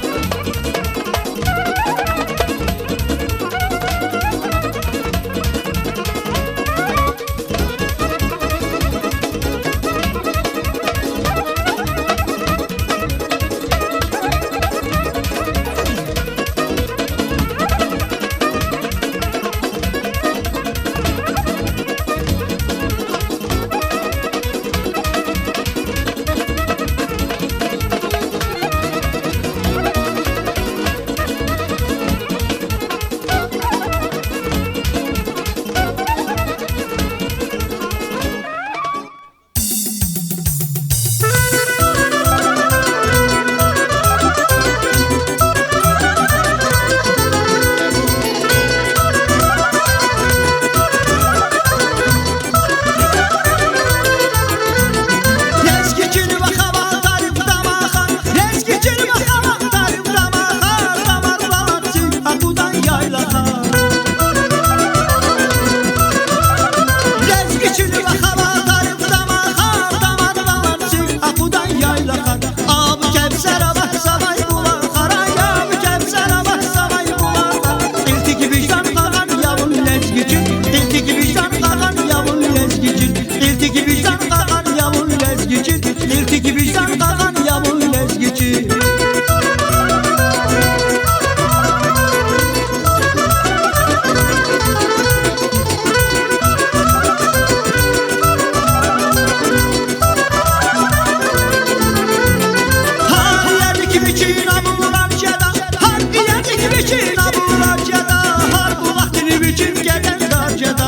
Вичин абур жеда, гьар булахдин вичин кӀеден дар жеда.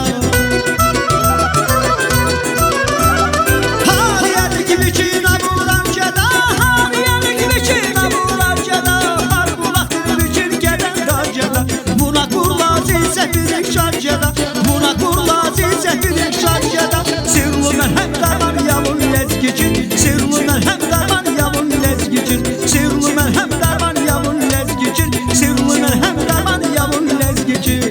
Гьар ерик вичин абур жеда, гьар ерик вичин абур жеда, гьар булахдин вичин кӀеден дар жеда. Вун акурла зи сефилик шад жеда, вун акурла зи сефилик шад жеда. Сирлу мелгьем дарман я вун лезги чин, сирлу мелгьем дарман я вун лезги чин, сирлу мелгьем дарман я вун лезги чин, сирлу мелгьем дарман я вун лезги чин.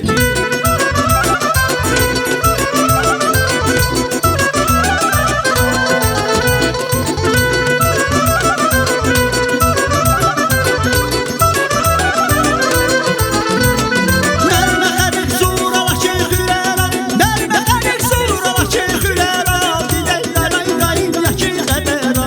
Мер мехъерик сур авач чи хуьрера, мер мехъерик сур авач чи хуьрера, дидедин лайлайдин яхцӀур къепера.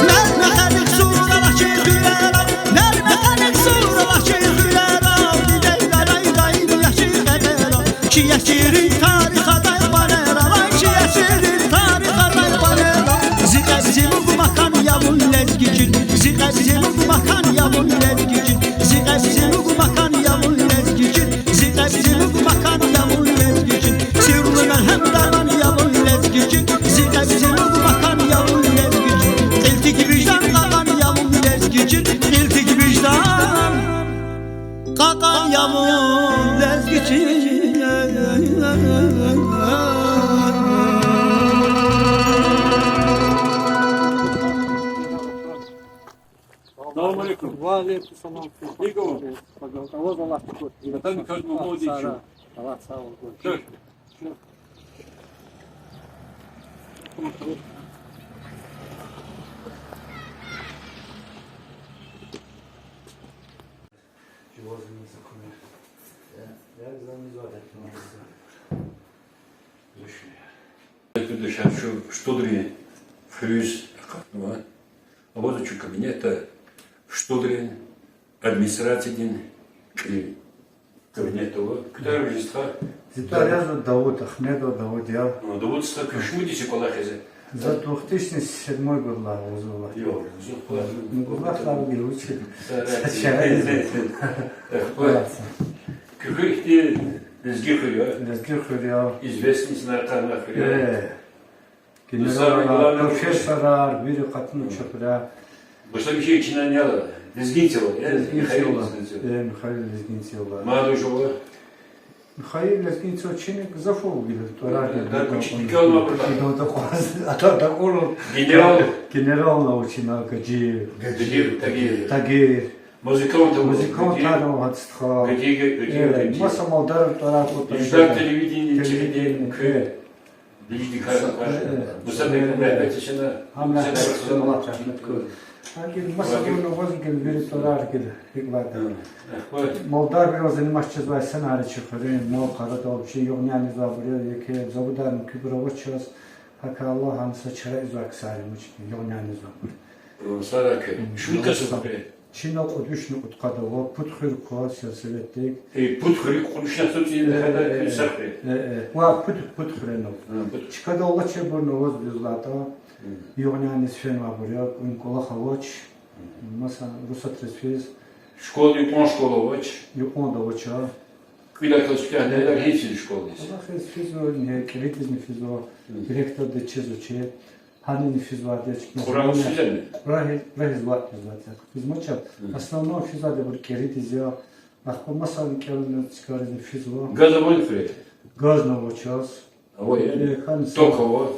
Мер мехъерик сур авач чи хуьрера, мер мехъерик сур авач чи хуьрера, дидедин лайлайдин яхцӀур къепера. Чи яширин тарих атай къванера, вай чи яширин тарих атай къванера. Зи кьеб зи лугьу макан я вун лезги чин, зи кьеб зи лугьу макан я вун лезги чин, зи кьеб зи лугьу макан я вун лезги чин, зи кьеб зи лугьу макан я вун лезги чин. Сирлу мелгьем дарман я вун лезги чин, зи кьеб зи лугьу макан я вун лезги чин. Кьилтик виждан кьакьан я вун лезги чин, кьилтик виждан кьакьан я вун лезги чин. Салам алейкум. Ва алейкум салам. Икьван. Пожалуйста. Аваз Аллагь кутур. Ватан квез мугьман ичи. Аллагь сагъ хьуй. Чу. Чу. Чувазни закуме. Я, я, за не звать, я. Вышли. Душар чу штудри фриз акъатнава. Авазва чу кабинетда штудри администрациядин кьил. Кабинет ава. Куьтягь виже стха? Зи тӀвар язва Давуд, Ахмедов Давуд я. А, Давуд стха, куь шумуд йис я кӀвалахиз? За две тысячи седьмой годла авазва. Йо, зун кӀвалах. Ну, кӀвалах ларги вучи. Сара. Сара. Эхпа. Куь хуьр ихьтин лезги хуьр я? Лезги хуьр я. Известный, знакомый хуьр я? Э. Генералар, профессорар, вири къатуна чухра. Башламиши чинан яла, лезгинцева, я? Лезгинцева. Михаил Лезгинцев. Э, Михаил Лезгинцев. Мад вуж ава? Михаил Лезгинцев чина гзаф ава гила, тӀварар гила. Да, кучи дикал ма бурда. Идан да къваз, ата да къвалу. Генерал. Генерал на учина Гаджиев. Гаджиев Тагир. Тагир. Музыкант ава. Музыкант ава, гьа стха. Гаджиев, Гаджиев. Э, маса малдар тӀварар кутӀа. Ижда телевидение, телевидение, телевидение, э. Вижди кар, кар. Э, э. Муса бек, э, муьгьбет ишина. Гьам муьгьбет ишина, Аллагь рагьмет хьуй. Гьакин маса гьуна ваз гил вири тӀварар гил гьикьван. Гьа. Малдар бираз заниматься жезвай санари чи хуьруьн, мал-къарадал вичин югъ-нянизвайбур я, еке заводарни куьбур авач чаз, гьакӀ Аллагь гьам са чара ийизвай ксари вуч, югъ-нянизвайбур. Сара куь. Шумуд кас ава хуьре? Чна кьуд вишни кьудкъад ава, пуд хуьр ква сельсоветдик. Э, пуд хуьр, кьуд вишни кас ава, э, э, э, э. Ва пуд, пуд хуьрена. Гьа, пуд. Чкадал алачирбурни аваз дуьз лагьайтӀа. Гьм. Югъ-няниз фенвайбур я, им кӀвалах авач. Гьм. Маса русатриз физ. Школа, юкьван школа авач. Юкьванда авач, а. Куьлай кас физ, гьелер гьиниз физ школадиз? Аллагьиз физва, кӀиридизни физва, гьм, директорди чизва чи. Гьанини физвайди я чпин. Кьурагъиз физани? Кьурагъиз, кьурагъиз ватӀ физвайди я. Физмач. Гьм. Основном физвайди абур кӀиридиз я. Ахпа масани кӀелунин цикаризни физва. Газ авани хуьре? Газни ава чаз. Ава, яни? Э, хьана са. Ток ава?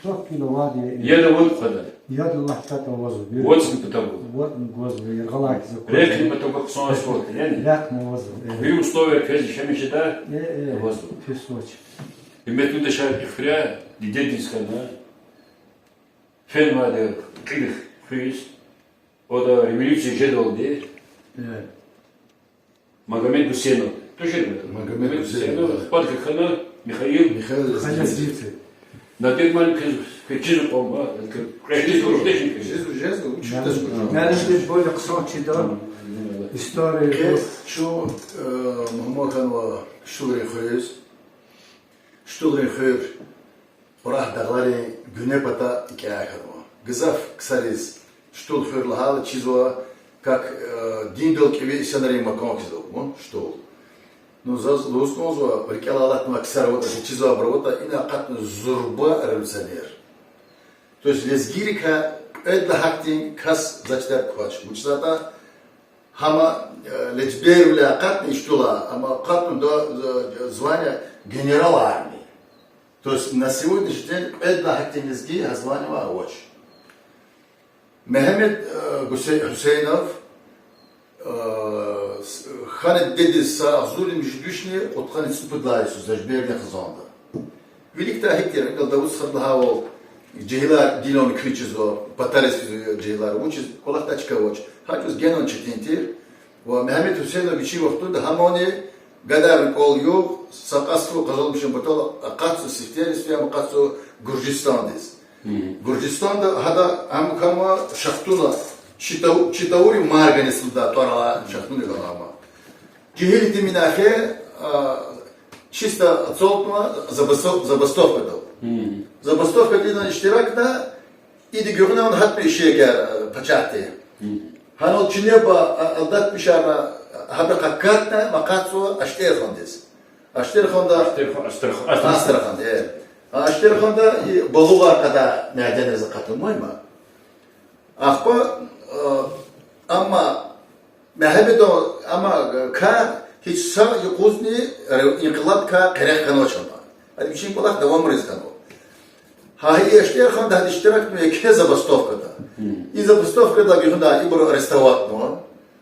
Ток гила авайди я, э. Яд авани хъвада? Яд Аллагь кьатӀа авазва. ВатӀни патав гва? ВатӀни гвазва, яргъалай хьиз аквазва. Рехъни патав гва хъсан асфальт, яни? Рехъни авазва, э. Вири условияр квез иша мешада? Э, э. Авазва. Пис авач. Гьуьрметлу юлдашар, и хуьряй дидедиз хьана. Фенвайди кьил хуьз, ада революция жедалди. Э. Магомед Гусейнов. Тушир? Магомед Гусейнов. Гусейнов. Хпа хьана Михаил. Михаил Лезгинцев. Лезгинцев. На тот момент квез, квез чиз кьван, а? Квез чиз кьван, чиз кьван. Чиз, чиз, чиз, чиз. Муаллим, квез более хъсан чида. История. Квез чун, э, мугьман хьанва Штулрин хуьруьз. Штулрин хуьр Кьурагь дагъларин гуьне пата кӀеве хьанва. Гзаф ксариз Штул хуьр лагьайла чизва, Как, э, диндал кӀеви инсанрин макан хьиз ава, ма, штол. Ну, заз лугьуз кӀанзава, рикӀелай алатнавай ксар аватӀа, чизвайбур аватӀа, ина акъатна зурба революционер. То есть лезгийрикай кьвед лагьай гьахьтин кас за чидай квач. Вучиз лагьайтӀа гьам, э, лежбервиляй акъатна иштулай, амма акъатна до, э, звания генерал армии. То есть на сегодняшний день кьвед лагьай гьахьтин лезги гьа званиевай авач. Мегьамед, э, Гусе-, Гьусейнов, э, с-, хьана дидедиз са агъзурни муьжуьд вишни кьудкъанни цӀипуд лагьай йисуз Лежбердин хизанда. Виликдай гьикӀ тир, инал Давуд стхади лагьайвал, жегьилар гилани куьн чизва, патариз физва жегьилар, вучиз кӀвалахдай чка авач. Гьа чӀавуз генани четин тир. Ва Мегьамед Гьусейнов вичин вахтунда гьамани гадарни кӀвал-югъ, са кьасу къазанмишун патал акъатзава сифте, сифте ам акъатзава Гуржистандиз. Гуржистанда гьада ам хьанва шахтунал, чи тав-, чи тавурин марганисда тӀвар алай шахтуна хьанва ам. Жегьил итиминахъ, а, чисто ацалтнава забасто-, забастовкадал. Забастовкада идан иштиракда, ида гуьгъуьнавна гьатта ишигар, а, пачагьди. Гьанал чинеба, а, алдатмишарна, гьабурухъ акатна, ам акъатзава Аштерхандиз. Аштерханда, Аштерх-, Астрах-, Астрах-, Астраханда, э. Аштерханда и балугъар кьадай мяденриз акъатнавай ма. Ахпа, э, амма Мегьамедан ам кар гьич са юкъузни ре-, инкъилабдикай къерех хьанвач ама. Ада вичин кӀвалах давамариз хьанва. Гьа и Аштерханда гьада иштиракнава еке забастовкада. И забастовкада гуьгъуьна ибур арестоватьнава.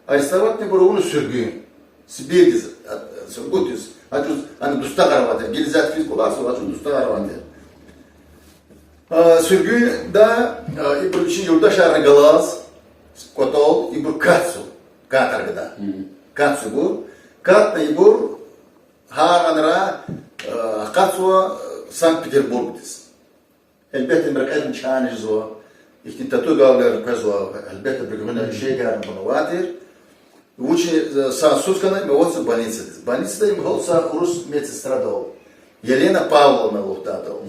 Арестоватьна ибур авуна суьргуьн. Сибирдиз, а, Сургутдиз, гьа чӀавуз ана дустагъар авай тир, гила зат физ кӀвалахзава, гьа чӀавуз дустагъар авай тир. А, суьргуьнда, а, ибур вичин юлдашарни галаз, кӀватӀал, ибур катзава, каторгада. Катзава ибур, катна ибур гьар анра, а, акъатзава Санкт-Петербургдиз. Гьелбетда, им рекьедин чан жезва, ихьтин татугавилерни къвезва, гьелбетда, гуьгъуьна ишигарни кьунвай тир. Вучиз, э, са йисуз хьана им аватзава больницадиз. Больницада им гьал са урус медсестрадал, Елена Павловна лугьудайдал.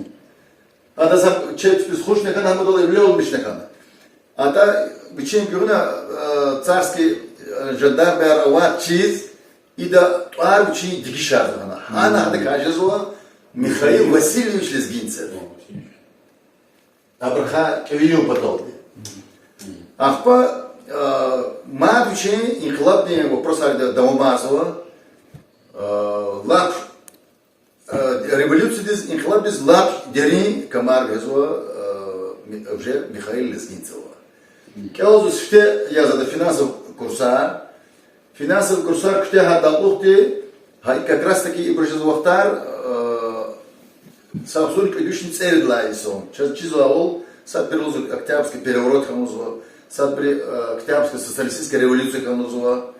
Ада са чеб чпиз хушни хьана, гьамадал эвленмишни хьана. Ада вичин гуьгъуьна, э, царский, э, жандармар авай чиз, ида тӀвар вичин дегишарзава гьана. Гьана гьадакай жезва Михаил Васильевич Лезгинцев. Абурухъай кӀевиюн паталди. Ахпа, э, мад вичин инкъилабдин вопросар давамарзава, э, лап, э, революциядиз, инкъилабдиз лап дерин камар гъизва, э, Ми-, уже Михаил Лезгинцева. КӀелзава сифте яз ада финансовый курсар, финансовый курсар куьтягьайдалай кьулухъди, гьа как раз таки ибур жез вахтар, э, са агъзурни кӀуьд вишни цӀерид лагьай йисан. Чаз чизвайвал, садбуру лугьузва Октябрьский переворот хьанузва, садбуру, э, Октябрьская социалистическая революция хьанузва.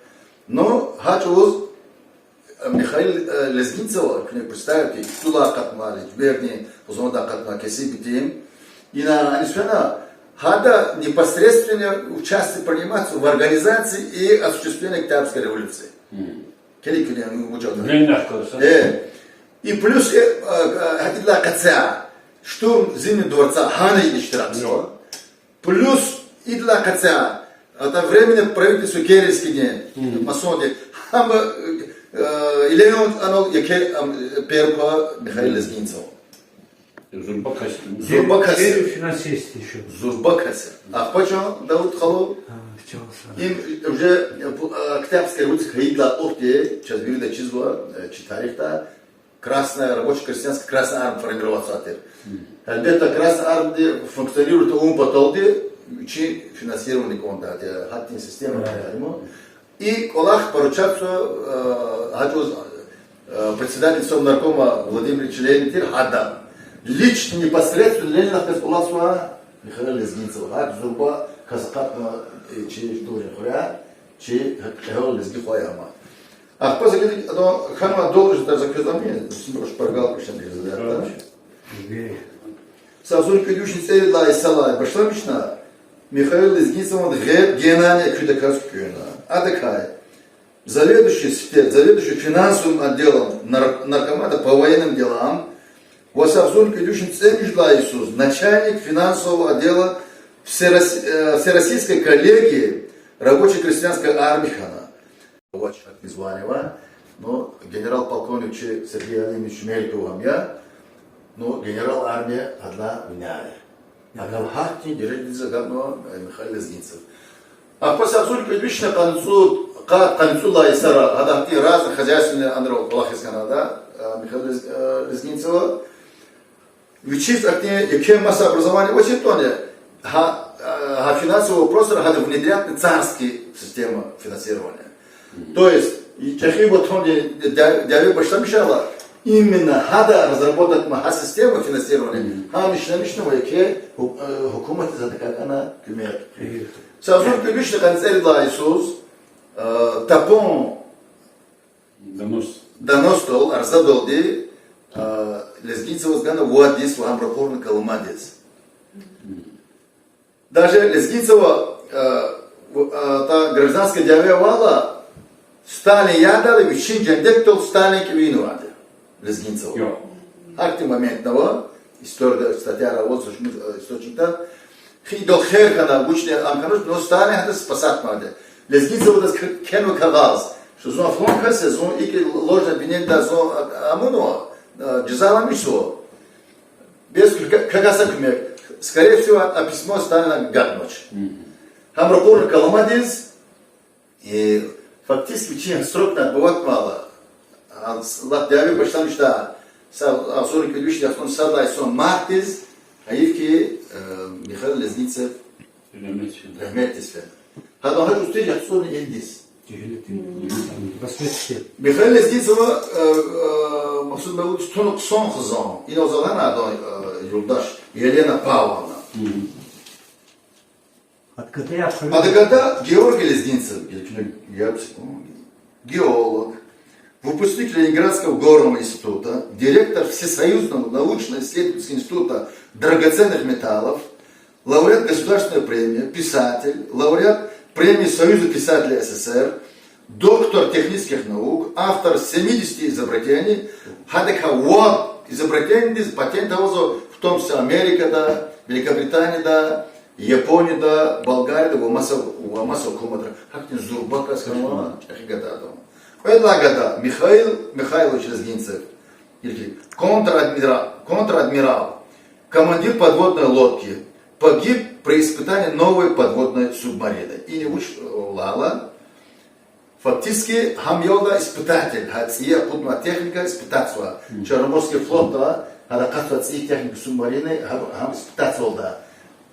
Ну, гьа чӀавуз, э, Михаил, э, Лезгинцева, куьне представить, иштулай акъатнавай, лежбердин хизанда акъатнавай кесиб итим. Ина аниз фена, гьада непосредственное участие принимать в организации и осуществлении Октябрьской революции. Килиг куьне вуч ятӀа. Э. И плюс, э, э, э, идалай къецяй, штурм Зимнего дворца, гьана иштиракзава. Плюс идалай къецяй, это временное правительство Керенскийдин, масонди, гьам, э, э, илеман анал еке, ам, э, перуква Михаил Лезгинцев. Зурба кас. Зурба кас. Первый финансист ещё. Зурба кас. Ахпа чан, Давуд халу, им уже, э, бу, э, Октябрьская революция хьайидалай кьулухъди, чаз вирида чизва, э, чи тарихда, Красная, рабоче-крестьянская Красная Армия формироваться тир. Гьелбетда, Красная Армияди функционировать авун паталди вичин финансирование кӀандай, гьатин система кӀандай. И кӀвалах поручаться, э, гьа чӀавуз, э, председатель Совнаркома Владимир Ильич Ленин тир гьада. Лично, непосредственно Ленинахъ галаз кӀвалахзава Михаил Лезгинцев. Гьакӏ зурба кас акъатна, э, чи иштулрин хуьряй, чи гьакӏ кьегьал лезги хва я ама. Ахпа за гила адан хьанвай должностьар за квез ами, син шпаргалка квешин гила за. Са агъзурни кӀуьд вишни цӀерид лагьай йисалай башламишна, Михаил Лезгинцеван гъед Германия куьдаказ куькӀуьна. Адакай заведующий сифте, заведующий финансовым отделом нар-, наркомата по военным делам ва са агъзурни кӀуьд вишни цӀемуьжуьд лагьай йисуз начальник финансового отдела Всерос-, э, Всероссийской коллегии Рабоче-крестьянская армия хьана. Авач, гьакӀни звание ава, ну, генерал-полковник чи Сергей Алимович Меликов ам я, ну, генерал армии гьадалай вине я. Гьакӏ гьахьтин дережадиз агакьнава, э, Михаил Лезгинцев. Ахпа са агъзурни кӀуьд вишни къанни цӀу-, къа-, къанни цӀуд лагьай йисара, гьада гьахьтин разный хозяйственный анрал кӀвалахиз хьана ада, э, Михаил Лез-, э, Лезгинцева. Вичиз ахьтин еке маса образование авачиртӀани, гьа, э, гьа финансовый вопросра гьада внедрятьна царский система финансирования. То есть, и чӀехи ватандин дя-, дяве башламишайла, именно гьада разработать авунва гьа система финансирования, гьам ишлемишнава еке гьу-, э, гьукуматдиз гьадакай хьана куьмек. Са агъзурни кӀуьд вишни къанни цӀерид лагьай йисуз, э, тапун Донос. Доносдал, арзадалди, э, Лезгинцеваз гана вад йис ва гьам ракъурна Колымадиз. Даже Лезгинцева, э, в-, э, та гражданский дяве авайла, Сталин ядайла вичин жендекдал Сталин кӀевнавайди я Лезгинцева. Гьахьтин моментни ава, историяда статьяра аваз, источникда. Хи идал хер хьана, вучни ам хьанач, но Сталин гьадаз спасать авунвайди я. Лезгинцеваз к-, кхьенва кагъаз, что зун флон кас я, зун икӀ ложное обвинение да, зун а-, амунва, э, жазаламишзава. Без к-, к-, кагъаза куьмек. Скорее всего, а письмо Сталина гатнач. Гьам ракъурна Колымадиз, и фактически вичин срокни отбывать авайла, а, с-, лап дяве башламишдай, са агъзурни кӀуьд вишни яхцӀурни сад лагьай йисан мартдиз, гьайиф хьи, э, Михаил Лезгинцев рагьметдиз фена. Гьадан гьа жуз тир яхцӀурни ийидиз. Михаил Лезгинцева, э, э, Максуд Мавлудович, туна хъсан хизан. Инал за лагьана адан, э, юлдаш Елена Павловна. Ада гада Георгий Лезгинцев, геолог, выпускник Ленинградского горного института, директор Всесоюзного научно-исследовательского института драгоценных металлов, лауреат государственной премии, писатель, лауреат премии Союза писателей СССР, доктор технических наук, автор семидесяти изобретений, гьадакай вад изобретениедиз патент авазва, в том числе Америкада, Великобританияда, Японияда, Болгарияда ва маса, ва маса гьукуматра. Гьахьтин зурба кас хьанва, чӀехи гада ава. Кьвед лагьай гада Михаил Михайлович Лезгинцев, контр-адмира-, контр-адмирал, командир подводной лодки, погиб при испытании новой подводной субмарины. Ина вуч лагьайла, фактически гьам ялда испытатель, гьа цӀийи акъуднавай техника испытатьзава. Черноморский флотда гьада акъатзавай цӀийи техника субмарины, гьа-, гьам испытатьзавалда.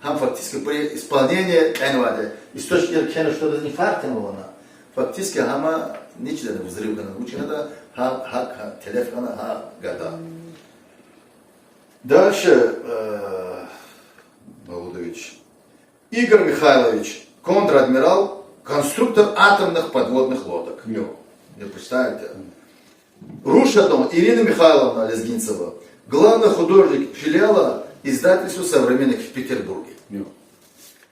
Гьам фактически при исполнении кьенвайди. Источникра кхьенва, что инфаркт хьанвай лагьана. Фактически гьам ничтожный взрыв хьана, вуч хьана, гьа, гьа, гьа, телеф хьана гьа гада. Дальше, э, Мавлудович. Игорь Михайлович, контр-адмирал, конструктор атомных подводных лодок. Ну, не представьте. Рушадан Ирина Михайловна Лезгинцева, главный художник филиала издательства «Современник» в Петербурге.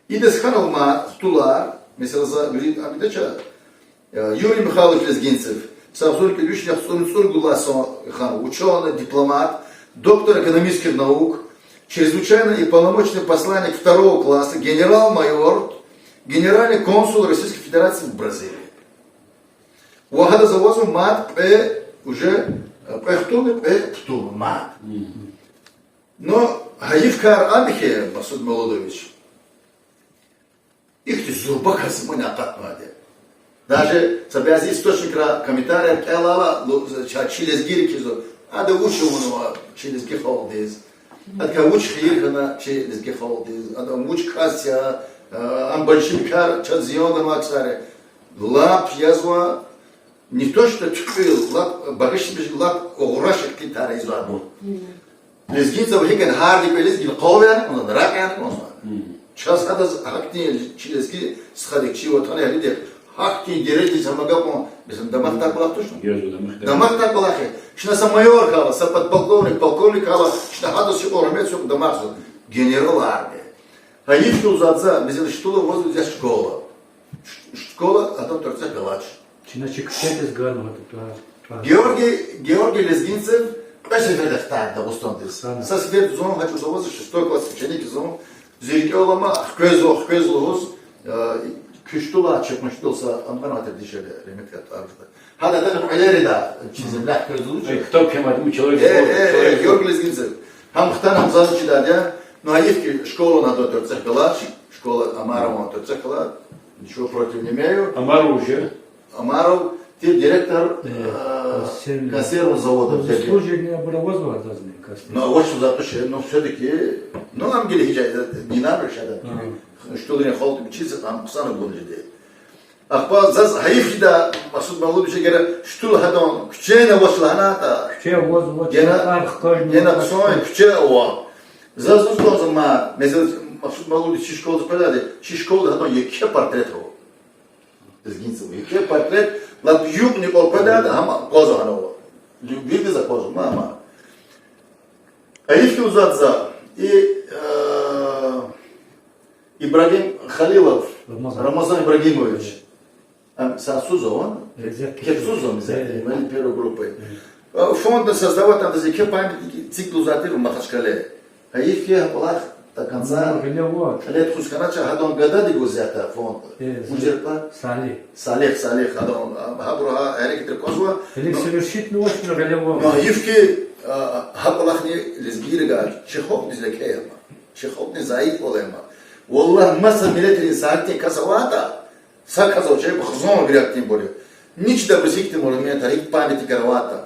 Идаз хьанва мад тулар, месела, за вири абидача, э, Юрий Михайлович Лезгинцев, са агъзурни кӀуьд вишни яхцӀурни цӀуругуд лагьай йисан хьанва, учёный, дипломат, доктор экономических наук, чрезвычайный и полномочный посланник второго класса, генерал-майор, генеральный консул Российской Федерации в Бразилии. Ва гьадаз авазва мад кьве, уже, э, кьве хтулни кьве птул мад. Но гьайиф кар ам я хьи, Максуд Мавлудович, ихьтин зурба кас ман акъатнавайди. Даже са бязи источникра комментарияр кӀелайла, лу-, ча-, чи лезгийри кхьизва, ада вуч авунва чи лезги халкьдиз, адакай вуч хийир хьана чи лезги халкьдиз, ада вуч кас я, а, ам большевикар чаз зиян гана ксари. Лап язва, не то что туькьуьл, лап багъишмиш, лап угъраш ихьтин тар ийизвайбур. Лезгинцев гьикӀ гьарди кӀвализ гила къав яна кӀанзавай, ракь яна кӀанзавай. Чаз гьадаз гьахьтин чи лезги стхадик, чи ватанэгьлидик гьахьтин дережадиз гьам агакьун, месела, дамах тахьайла кӀвалах туш. Дамах тахьайла кӀвалах я. Чна са майор хьайила, са подполковник, полковник хьайила, чна гьадаз гьикьван гьуьрмет, гьикьван дамах жезва. Генерал армии. Гьа икӀ лугьузвайди за, месела, школа авазва, я школа. Ш-, школа, адам тӀварцӀихъ галач. Чна чи куьчедиз ганва гьа тӀвар, тӀвар. Георгий, Георгий Лезгинцев кьве сеферда хтайди Дагъустандиз. Ана. Са сеферда зун, гьа чӀавуз авазва, шестой класс ученик я зун, зи рикӀел алама, хквезва, хквез лугьуз, э, Куьштулай чи къуншидал са анкъанатир дишегьли, Ремет Катаров. Гьада атана кьуьлерда, чи земляк квез лугьуз. Ай, ктаб кемад, у человек Э, Божий, э, человек э, Божий. Георгий Лезгинцев. Гьам хтана гзаф чидайди я. Ну, гьайиф хьи, школа надо тӀварцӀихъ галач, школа Амарован тӀварцӀихъ галач, ничего против не имею. Амаров уже? Амаров, тир директор, Э, э, консервный. Консервный завод, Ну, где-то. Заслуженный абур авазва зазни, как Ну, а вот что за отношение, ну, всё-таки, ну, ам гила гьич, э, не надо сейчас, да. Ага. Что ли, не холод, чисто там, ксана гунжиде. Ахпа заз гьайиф жеда, Масуд Мавлудович, эгер штул гьадан куьче авач лагьаната. Куьче авазва, гена, чна арх каждый гена арх хъсан куьче ава. Заз лугьузва ма, месела, Масуд Мавлудович чи школада къведайди, чи школада гьадан еке портрет ава. Лезгинцев, еке портрет, лап юкьни кьван къведайди, гьам аквазва гьана ава. Виридаз аквазва, ма, ма. Гьайиф хьи, лугьузва за, и, э, Ибрагим Халилов, Рамазан. Рамазан Ибрагимович. Ам сасуза ван? Э, зекке Кепсуза, зекке. Э. Инвалид первой группы. Э. Э, фондни создавать, ам еке памятник эцигзавайди я Махачкале. Гьайиф хьи, гьа кӀвалах до конца Ну, гьеле ва. Кьиле тухуз хьанач, гьадан гадади гузвай фонд. Э, Мужерпа? Салих. Салих, Салих, гьадан, а, гьабуру гьа гьерекатра квазва. Гьеле Ну, совершить авачни гьеле ва. Ну, гьайиф хьи, а, гьа кӀвалахни лезгийрихъ галаз, чи халкьдиз леке я ма. Чи халкьдин зайифвал я ма. Валлагь, маса миллетрин сагьтин кас аватӀа, са кас авачир, хизан вири ахьтинбур я. Ничтоба абуруз гьихьтин монументар, гьихьтин памятникар аватӀа.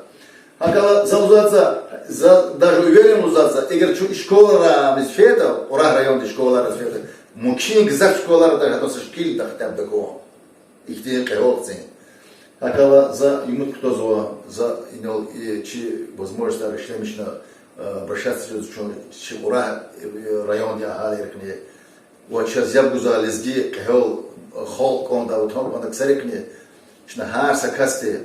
ГьакӀ хьайила за лугьузва за, за даже уверен лугьузва за, эгер чун и школайриз фейитӀа, Кьурагь райондин школайриз фейитӀа, мумкин гзаф школайриз даже гьадан са шикил да хтяб такун. Ихьтин кьегьал хцин. ГьакӀ хьайила за умуд кутазва, за инал и чи возможностьар ишлемишна, э, обращаться жез чун чи Кьурагь, э, райондин агьалийрихъни. Ва чаз яб гузвай лезги кьегьал, э, халкь кӀанда, ватан кӀанда ксарихъни, чна гьар са касди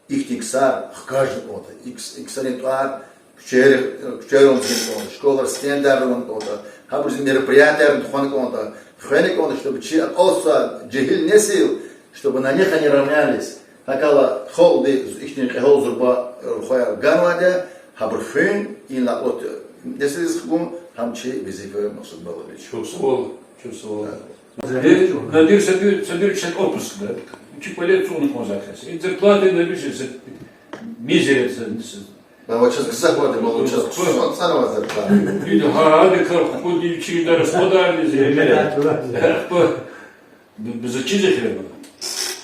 ихьтин ксар хкажна кӀанда, и кс-, и ксарин тӀвар куьчейри-, куьчейрал гана кӀанда, школайрин стендайра гана кӀанда, гьабурузни мероприятиярни тухвана кӀанда, хвена кӀанда, чтобы чи акьалтзавай жегьил несил, чтобы на них они равнялись. ГьакӀ хьайила халкьди ихьтин кьегьал зурба рухваяр ганвайди я, гьабур хуьн, инал акьалтзавай несилриз хгун, гьам чи везифа я, Масуд Мавлудович. Чухсагъул, чухсагъул. Да. Надир, Надир Сабир, Сабирович отпускда. Чи кӀвале цӀугъна кӀанзавай кас. И зарплата, Надир, мизер, Ба, ва чаз гзаф ваъда, мал чаз хъсан цӀанавай зарплата. Ида гьа, гьада кар хкудни чи ида расходарни зегьмет. Ахпа, б-, б-, за чиз эхирна.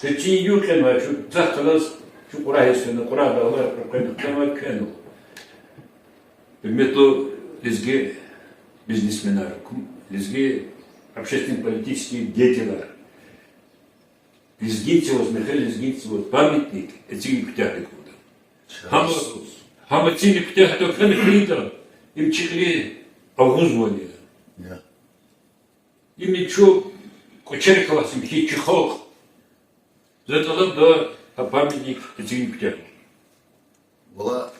Те чи юкьена, чун захъ галаз, чун Кьурагь эсфена, Кьурагьда Аллагь рахмет хтанва квенва. Гьуьрметлу лезги бизнесменар, лезги общественно-политический деятельар. Лезгинцеваз, Михаил Лезгинцеваз памятник эцигна куьтягьна кӀанда. Гьам, гьам эцигна куьтягьда хьана хьайитӀа, им чи кьиле агъузвайди я. Я. Им чун кӀвачерик алахьзава хьи чи халкь. За тӀалабда гьа памятник эцигна куьтягьна. Валлагь,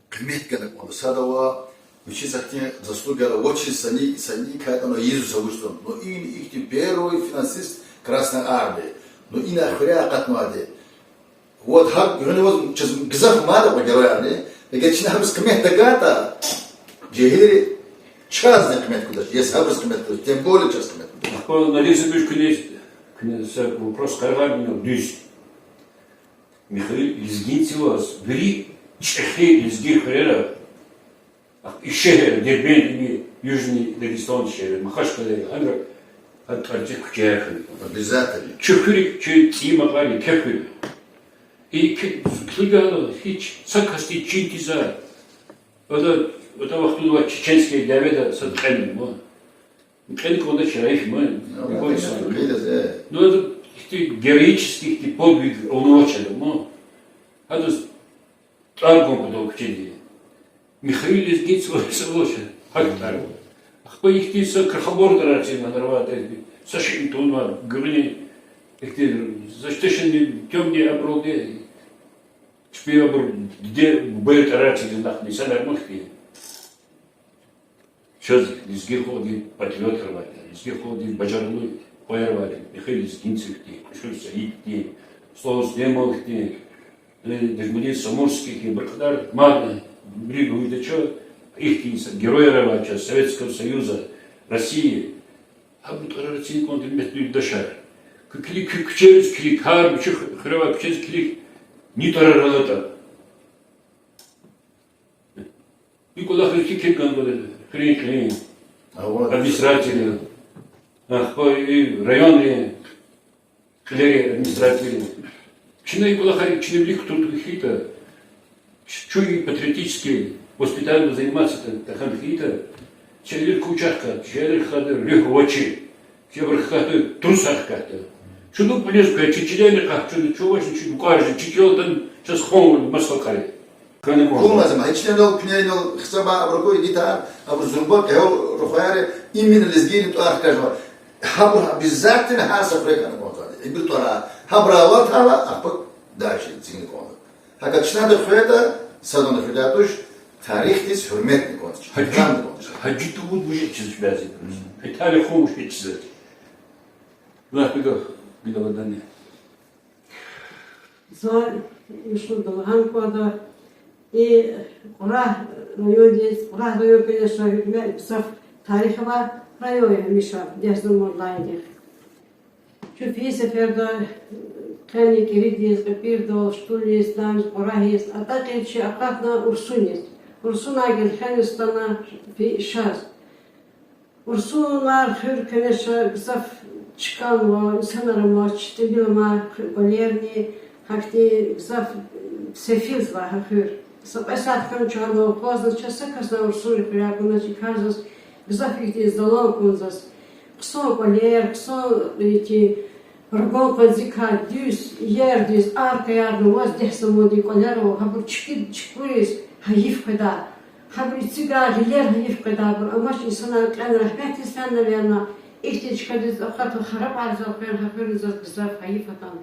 къимет гана кӀанда. Садава, вичиз ахьтин заслугаяр авачиз саникай ятӀани ийизва са вуч ятӀани. Но ина ихьтин первый финансист Красной Армии. Но ина хуьряй акъатнавайди. Вот гьакӀ гуьгъуьниз чаз гзаф мад ава геройарни. Эгер чна гьабуруз къимет тагайтӀа, жегьилри чазни къимет гудач, ес гьабуруз къимет гудач, тем более чаз къимет гудач. Ахпа Надир Сабирович, куьне, куьне са вопрос къарагъармир, дуьз. Михаил Лезгинцеваз вири чӀехи лезги хуьрера, и шегьер, Дербент, ими Южный Дагестан шегьер, Махачкъала, гьанра, гьа тӀварцӀихъ куьчеяр хьана. Обязательно. Чи хуьр, чи цӀийи макьар еке хуьр я. И ки-, килигайла гьич са касди чин тийизвай. Ада, ада вахтунда ва чеченский дяведа сад кьена ма. Кьена кӀанда чарайх ма. Ну, любой ладно, инсан. Килигиз, э. Ну, ада ихьтин героический ихьтин подвиг авунвач ада ма. Адаз тӀвар гун патал куьчеди. Михаил Лезгинцеваз са лугьуз, гьакӀ тӀвар. Ахпа ихьтин са крохобор тӀварар чизвай, нарвар тӀвар, са шиир тавунвай, гуьгъуьниз ихьтин, за чтешни тёмни абуралди, чпи абур диде-бубайрин тӀварар чизвай, нахъ инсанар михьтин. Чаз лезги халкьдин патриотар авайди, лезги халкьдин бажарагълу кьваяр авайди, Михаил Лезгинцев хьтин, Кьушур Саид хьтин, Слава Сулейманов хьтин, э, Нажмудин Самурский хьтин, бир кьадар мад, бирин гуьгъуьда чаз ихьтин са геройар авай чаз Советского Союза, России. Абурун тӀварар цин кӀанда, гьуьрметлу юлдашар. Куь килиг, куь куьчериз килиг, гьар вичин хуьре авай куьчериз килиг, ни тӀварар алатӀа. И кӀвалахриз фикир гана кӀанда хуьруьн кьилин, администрациядин, ахпа и райондин кьилерин, администрациядин. Чна и кӀвалахар чна вилик кутун хьайитӀа, чун и патриотический воспитаниедал заниматься тахьун хьайитӀа, чи аялрик куьчахъ кат, чи аялрихъ хьайитӀа руьгь авачир, чи абурухъ хьайитӀа трусар хкатда. Чун пулез квай, чи чилерни къахчуна, чун авачни, чи букӀарни, чи чилел атана чаз хван маса халкьари. Хьана кӀанда. Хьун лазим я, гьич инал, куьне инал гьисабай абурукай дитар, абур зурба кьегьал рухваяр я, именно лезгийрин тӀвар хкажва. Гьабур обязательно гьар са хуьре хьана кӀанзавайди. Ибур тӀвар, гьабур алатайла, ахпа дальше цин кӀанда. ГьакӀ чна да хвейитӀа, садана хуьдай туш, тарихдиз гьуьрметни кӀанда, гьажи, ихтирамни кӀанда. Гьажи тувуд вуж ичиз бязи. Гьа тарих хумуш ичиз. Вахт гуьгъ, гуьгъ авадани. За мишнудал гьан кӀанда, и Кьурагь райондиз, Кьурагь район, конечно, гьуьрмет, гзаф тарих авай район я гьамиша, дегь заманлайни. Чун фейи сеферда къени КӀиридиз, КьепӀирдал, Штулиз, Кьурагьиз, атӀа кьил чи акъатна Урсуниз. Урсунай гелхенриз атана фейи шаз. Урсунар хуьр, конечно, гзаф чкӀанва, инсанар амач, тӀимил амай хуьр, кӀвалерни гьахьтин гзаф сефилзавай гьа хуьр. Са кьве сят хьана чун гьана акъвазна, чаз са касни Урсунрин хуьряй акунач, и кар заз гзаф ихьтин залан акун заз. Хъсан кӀвалер, хъсан ихьтин ругун къванцикай дуьз, ердиз, аркаярни аваз, дегь замандин кӀвалер ава, гьабур чкӀи-, чкӀуриз гьайиф къведай. Гьабур эцигай гъилер гьайиф къведайбур амач, инсанар кьена, рагьметдиз фена, наверно, ихьтин чкадиз акъатна харабарзавай хуьр, гьа хуьр заз гзаф гьайиф атана.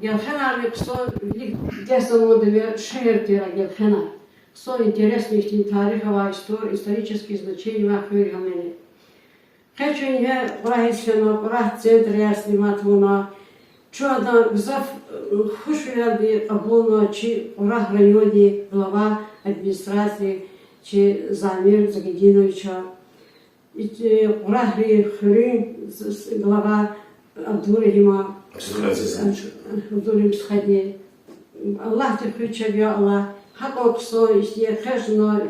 Гелхенарни хъсан, вилик дегь заманда ве шегьер тир а гелхенар. Хъсан интересный ихьтин тарих авай, истор-, исторический значение авай хуьр я гьамани. Къе чун ингье Кьурагьиз фена, Кьурагь центр яз снимать авуна. Чун адан гзаф, э, хушвилелди кьабулна чи Кьурагь райондин глава администрации, чи Замир Загидиновича. И, э, Кьурагьрин хуьруьн с-, с-, глава Абдурагьима. Абдурагьим стхади. Аллагьди хуьй чеб, я Аллагь. Гьакьван хъсан ихьтин экъечӀна,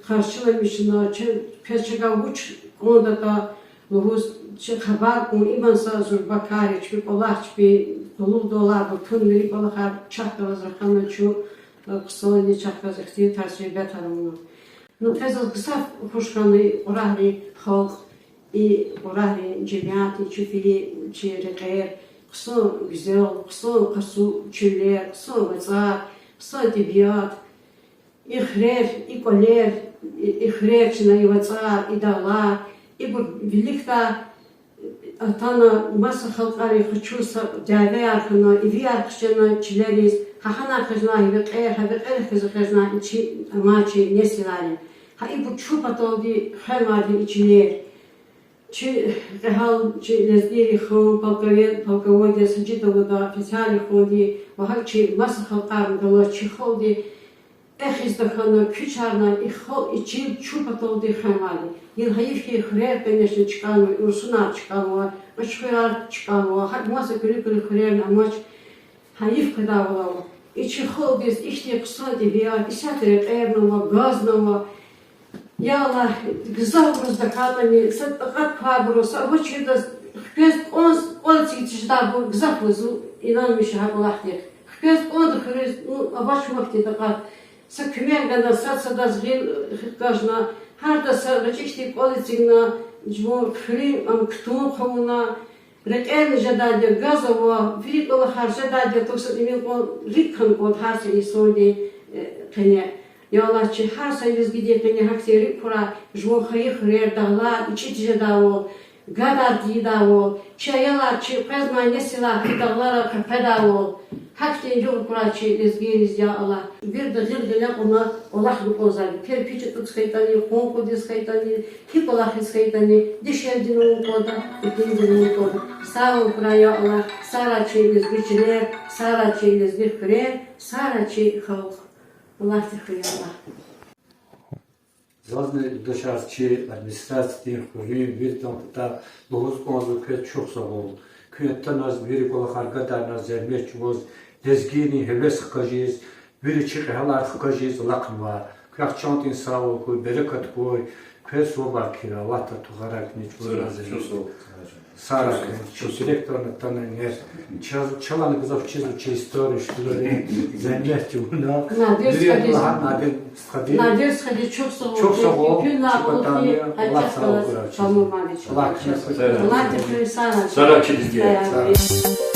къаршиламишна, чи, квез чавай вуч кӀандатӀа лугьуз, чи хабар кьун, иман са зурба кар я, чпи кӀвалах, чпи къуллугъдаллайбур тун, вири кӀвалахар чахъ галаз рахана чун, хъсанди чахъ галаз ихтилатар, суьгьбетар авуна. Ну, квез заз гзаф хуш хьана и Кьурагьрин халкь, и Кьурагьрин жемят, и чуфили чи рекьер, хъсан гуьзел, хъсан къацу чуьллер, хъсан вацӀар, хъсан тӀебиат, и хуьрер, и кӀвалер, и, и хуьрер чна, и вацӀар, и дагълар, ибур виликдай атана, маса халкьарин хушуса дявеяр хьана, ивияр хъжена чилериз, гьа гьанай хъжена и векьер, гьа векьерихъ хъжена и чи, амай чи несилар. Гьа ибур чун паталди хвенвайди и чилер. Чи кьегьал, чи лезгийрин хан, полкове-, полководец Гьажи Давуда, Фетали ханди ва гьакӀ чи маса халкьарни галаз чи халкьди эхиз тахьана, куьчарна, и хал-, и чил чун паталди хвенвайди. Гила гьайиф хьи, хуьрер, конечно, чкӀанва, Урсунар чкӀанва, Кьуьчхуьрар чкӀанва, гьакӀ маса куьруь-куьруь хуьрерни амач. Гьайиф къведайвал ава. И чи халкьдиз ихьтин хъсан тӀебиат, исятда рекьерни ава, газни ава. Я Аллагь, гзафбуруз тахьайтӀани, са такьат квайбуруз, са авачирдаз хквез кӀан-, кӀвал эцигиз жедайбур гзаф я, зун инанмиш я гьа кӀвалахдихъ. Хквез кӀанда хуьруьз, ну, авач махьди такьат. Са куьмек гана, сад садаз гъил хкажна, гьардаз са гъвечӀи хьтин кӀвал эцигна, жуван хуьруьн ам кутун хъувуна, рекьерни жедайди я, газ ава, вири кӀвалахар жедайди я, тукӀ са тӀимил кьван рикӀ хьана кӀанда гьар са инсандин, э, къене. Я Аллагь, чи гьар са лезгидин къене гьахьтин рикӀ хьурай, жуван хайи хуьрер, дагълар ичӀи тежедайвал, гадар тийидайвал, чи аялар, чи къвезмай несилар и дагълара къекъведайвал, гьахьтин югъ хьурай чи лезгийриз, я Аллагь. Вирида гъил гъиле кьуна кӀвалахна кӀанзавайди, кирпич атӀуз хьайитӀани, къван кьудиз хьайитӀани, гьи кӀвалахиз хьайитӀани, дишегьлидини авун кӀанда, итимдини авун кӀанда. Сагъвал хьурай, я Аллагь, сагърай чи лезги чилер, сагърай чи лезги хуьрер, сагърай чи халкь. Аллагьди хуьй, я Аллагь. Зазни, юлдашар, чи администрациядин, хуьруьн, виридан патай лугьуз кӀанзава квез чухсагъул. Куьн атаназ, вири кӀвалахар гадарназ, зегьмет чӀугваз, лезгийрин гьевес хкажиз, вири чи кьегьалар хкажиз алахънава. Квехъ чандин сагъвал хьуй, берекат хьуй, квез сувабар кхьирай, Аллагьди тугъарай куьне чӀуру зегьмет. Сара, чи директорни атана ингье. Чаз, чалай гзаф чизва чи история, школайрин зегьмет чӀугуна. Надир стхади, Надир стхади, Надир стхади, чухсагъул, чухсагъул, куьн, чи патани Аллагьди сагъ хьурай. Аллагьди сагъ хьурай. Сара, чириз. Сара.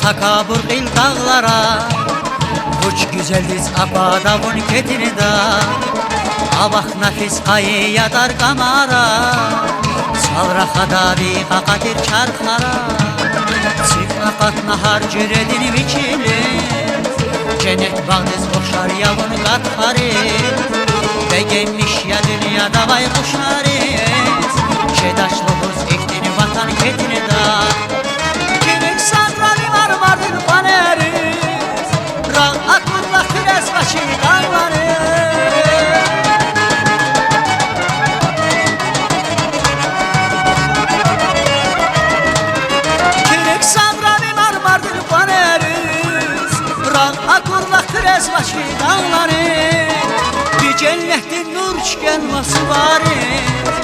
Такабур кьил дагълара, вуч гуьзелдиз аквада вун кединда. Авахь нафис къайи ятар кӀамара, сал рахада ви къакъа тир чархара. Циф акъатна гьар жуьредин ви чилиз, женнет багъдиз ухшар я вун гатфариз. Бегенмиш я дуьньяда авай къушариз, жедач лугьуз ихьтин ватан кединда. Килиг садра ви мармардин къванериз, рагъ акурла хъуьрез вачи дагълариз. Килиг садра ви мармардин къванериз, рагъ акурла хъуьрез вачи дагълариз. Ви женнетдин нур чкӀанва сувариз,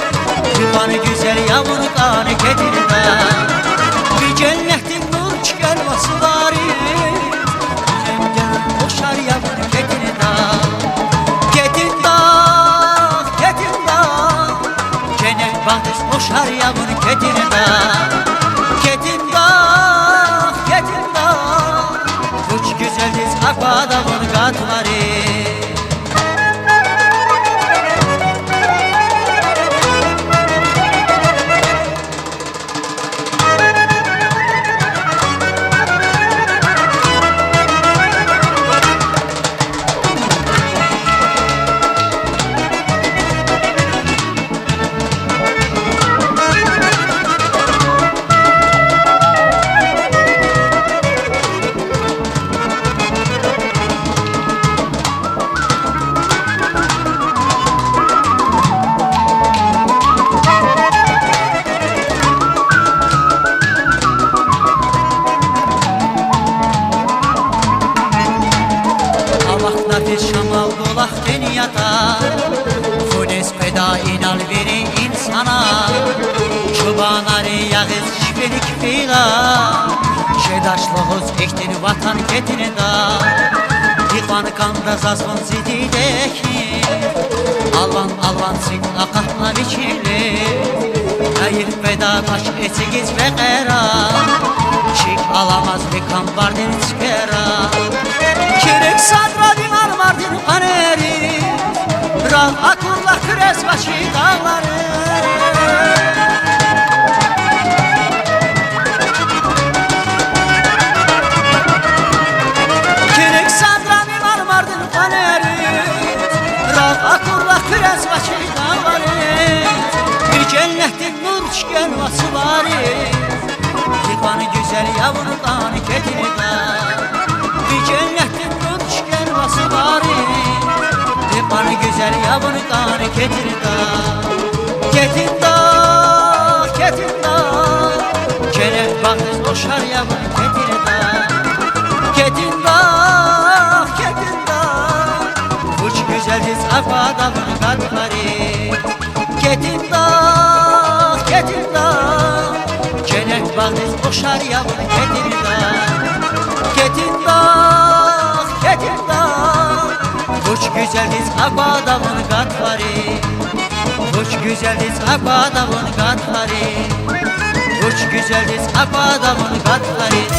ви къван гуьзел я вун кӀани кединда. Ви женнетдин нур чкӀанва сувариз, женнетдин ухшар я вун кединда. Кединда, кединда, женнет багъдиз ухшар я вун кединда. Кединда, кединда, вуч гуьзелдиз аквада вун гатфариз. Авахь нафис шамал булахдин ятар, вуниз къведа инал вири инсанар. Чубанрин ягъиз чпин кфила, жедач лугьуз ихьтин ватан кединда. Гьикьван кӀанда заз вун зи диде хьиз, алван-алван циф акъатна ви чилиз. Гьайиф къведач эцигиз векьера, чиг аламаз ви камбардин цуьквера. Килиг садра ви мармардин къванериз, рагъ акурла хъуьрез вачи дагълариз. Килиг садра ви мармардин къванериз, рагъ акурла хъуьрез вачи дагълариз. Ви женнетдин нур чкӀанва сувариз, ви къван гуьзел я вун кӀани кединда. Ви женнетдин нур чкӀанва сувариз, ви къван гуьзел я вун кӀани кединда. Кединда, кединда, женнет багъдиз ухшар я вун кединда. Кединда, кединда, вуч гуьзелдиз аквада вун гатфариз. Кединда, кединда, женнет багъдиз ухшар я вун кединда. Кединда, кединда, вуч гуьзелдиз аквада вун гатфариз. Вуч гуьзелдиз аквада вун гатфариз. Вуч гуьзелдиз аквада вун гатфариз.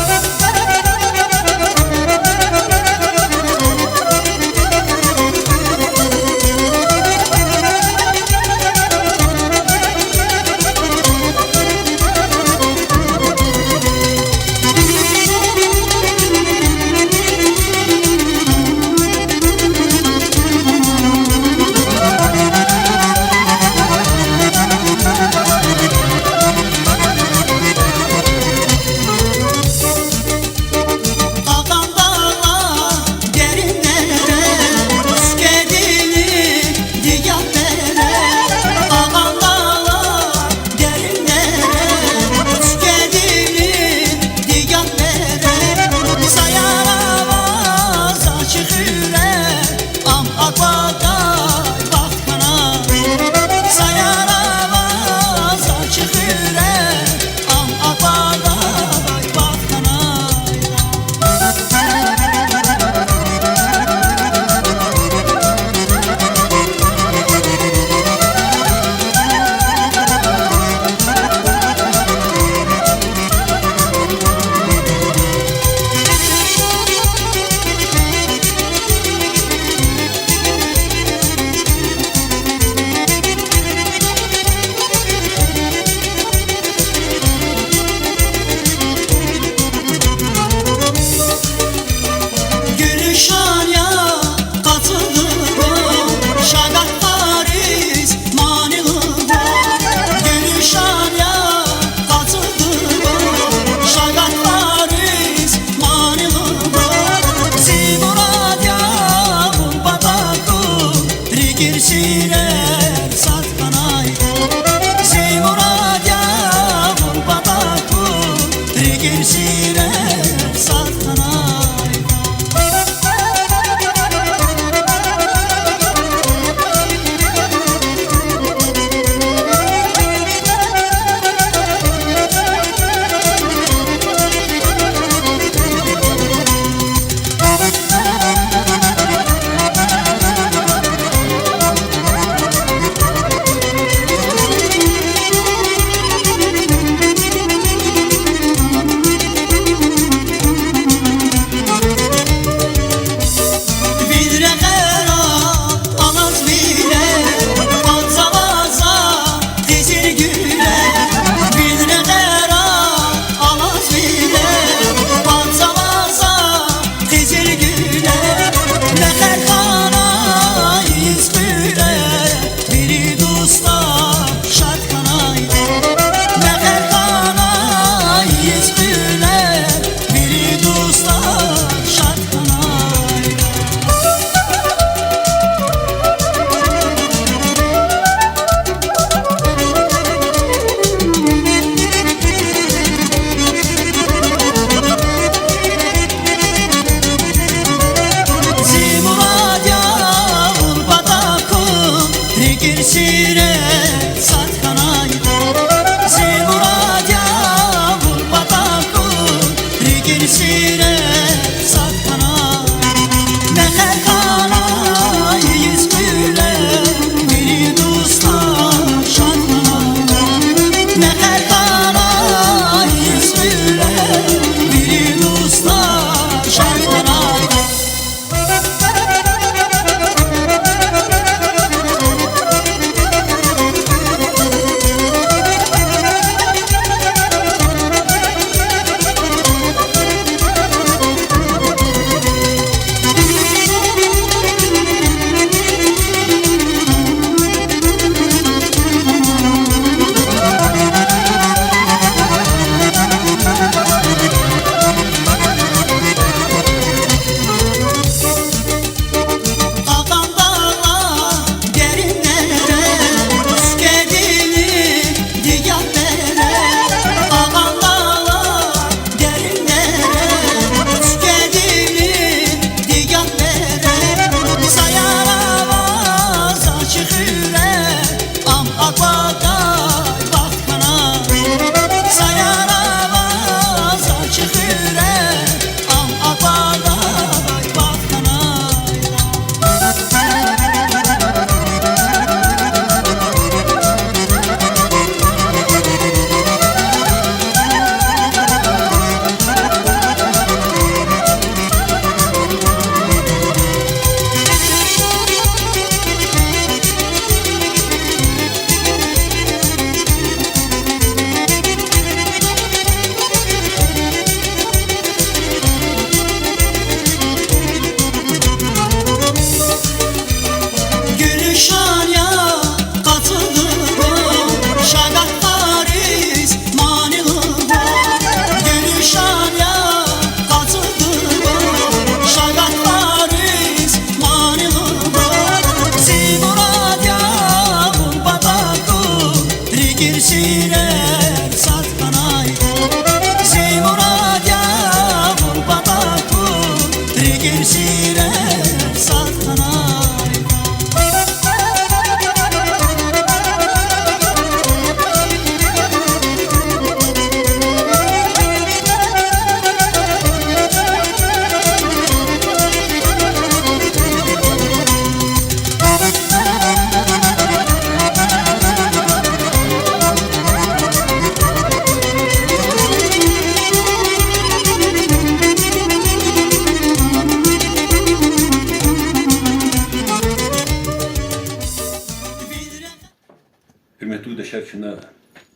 Дашар чна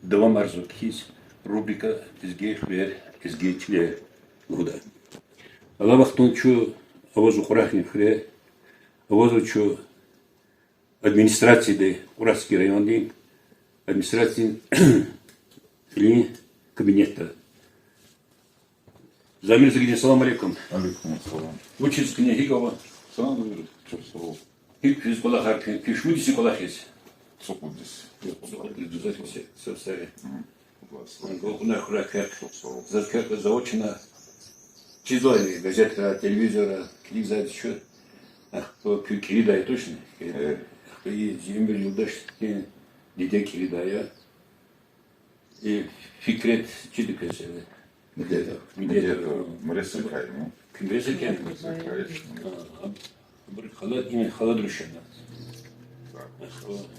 давамарзава кхьиз рубрика Лезги хуьрер, лезги чилер лугьудай. Алай вахтунда чун авазва Кьурагьрин хуьре, авазва чун администрацияда, Кьурагьский райондин администрациядин кабинетда. Замир Загидович, салам алейкум. Алейкум ассалам. Вучиз куьне, гьикӀ ава? Салам алейкум. Чухсагъул. ГьикӀ квез кӀвалахар, куьн куьш вучиз кӀвалахиз? Цукьудиз. Цукьудиз, дуза се-, се-, сари. М. Аллагь. Гукьна хура квехъ. Чухсагъул. Заз квехъ завачна. Чизва газетра, телевизорра килигзавайди чун. Ахпа куьн кӀиридай тушни? Э. Ахпа и зи уьмуьр юлдашдин диде кӀиридай я. И Фикрет чида квез? Медетов. Медетов. Медетов. Мресакай, ну. Куьн Мресакай? Мресакай. А, абур халад, им халад рушена. Так.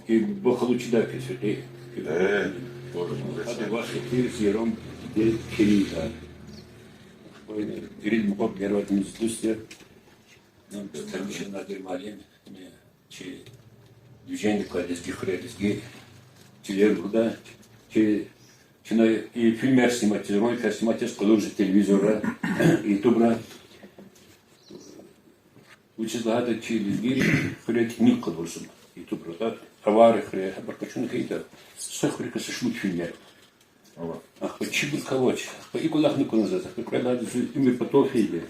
И бу халу чида квез, и? Э, тоже Мресакай. Хада вахт эфир зиром де кирида. Ой, ирид мукъаб герватмиз дустер. Нам тамаша Надир малим, не, чи движение квай лезги хуьре, лезги чилер гуда, чи, чна и фильмар снимать, роликар снимать яз къалурзава телевизорра, ютубра. Вучиз лагьайтӀа чи лезги хуьре кӀаник къалурзава ютубра. Авари хуьре, гьабур къачуна хьайитӀа, са хуьре квай са шумуд фильмар. Ава. Ахпа чибур квач, ахпа и кӀвалахни кьуна заз, ахпа кӀвалахиз зи уьмуьр патал фейиди.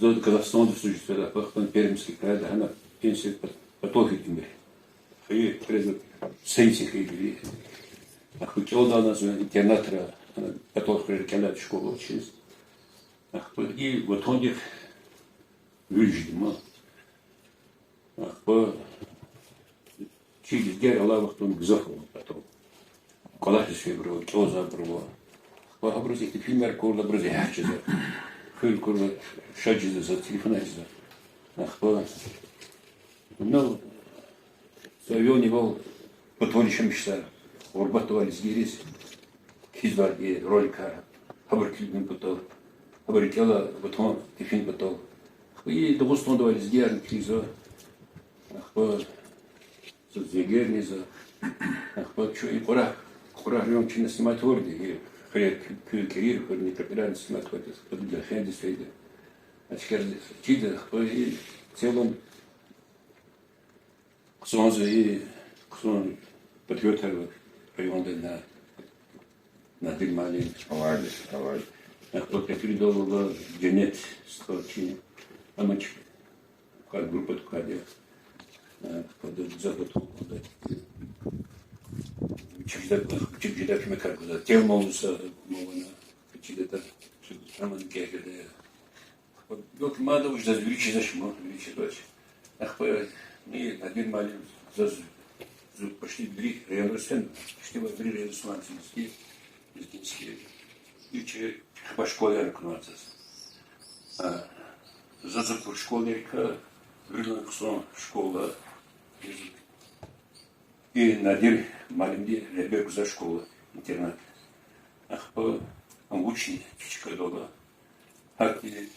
Заз Казахстанда служить ийида, ахпа, ахпа Пермский крайда, гьана пенсия пат-, патал фейиди уьмуьр. Хьайи, през-, сенси хьайиди. Ахпа кӀелдайла зун интернатра, гьана патал хуьре кӀелайди школа чиз. Ахпа и ватандихъ вуж жеди ман. Ахпа чи лезгияр алай вахтунда гзаф ава патал. КӀвалахиз фейибур ава, кӀелзавайбур ава. Ахпа гьабуруз ихьтин фильмар курла, абуруз ягъиз жезва. Хуьр курла, шад жезва, телефонар жезва. Ахпа, ну, са вилни вал патал яшамиш жезва, гъурбатда авай лезгийриз. Кхьизвайди роликар, гьабур килигун патал, гьабур рикӀелай ватан тефин патал. Ахпа и Дагъустанда авай лезгиярни килигзава. Ахпа заз зенгерни за. Ахпа чун и Кьурагь, Кьурагь район чна снимать авурди, и хуьрер, куь-, куь кӀирир хуьрни, капирарни снимать авурди, ахпа дуьнья хендиз фейиди. Ачкер чида, ахпа и в целом хъсанзава и хъсан патриотар ава районда, на, Надир малим. Авайди, авайди. Ахпа Петридолова Женнет, стхачи, амач квай группа туквайди я. Ахпа да гзаф ватан кӀанда. Чида, чида куьмекар гуда. Тел малуса мавана, чида да, чида таман кегеда. Ахпа, ну, мада вуж заз вири чизвач, ма, вири чизвач. Ахпа, и Надир малим заз, зу почти вири районра сен, почти вири районра сен лезги, лезгинский. И чи хпа школаяр кунвай заз. А, заз акур школайрикай виридалай хъсан школа, и Надир малимди регьбер гузвай школа, интернат. Ахпа ам вучни кичӀ кадала. Гьахьтин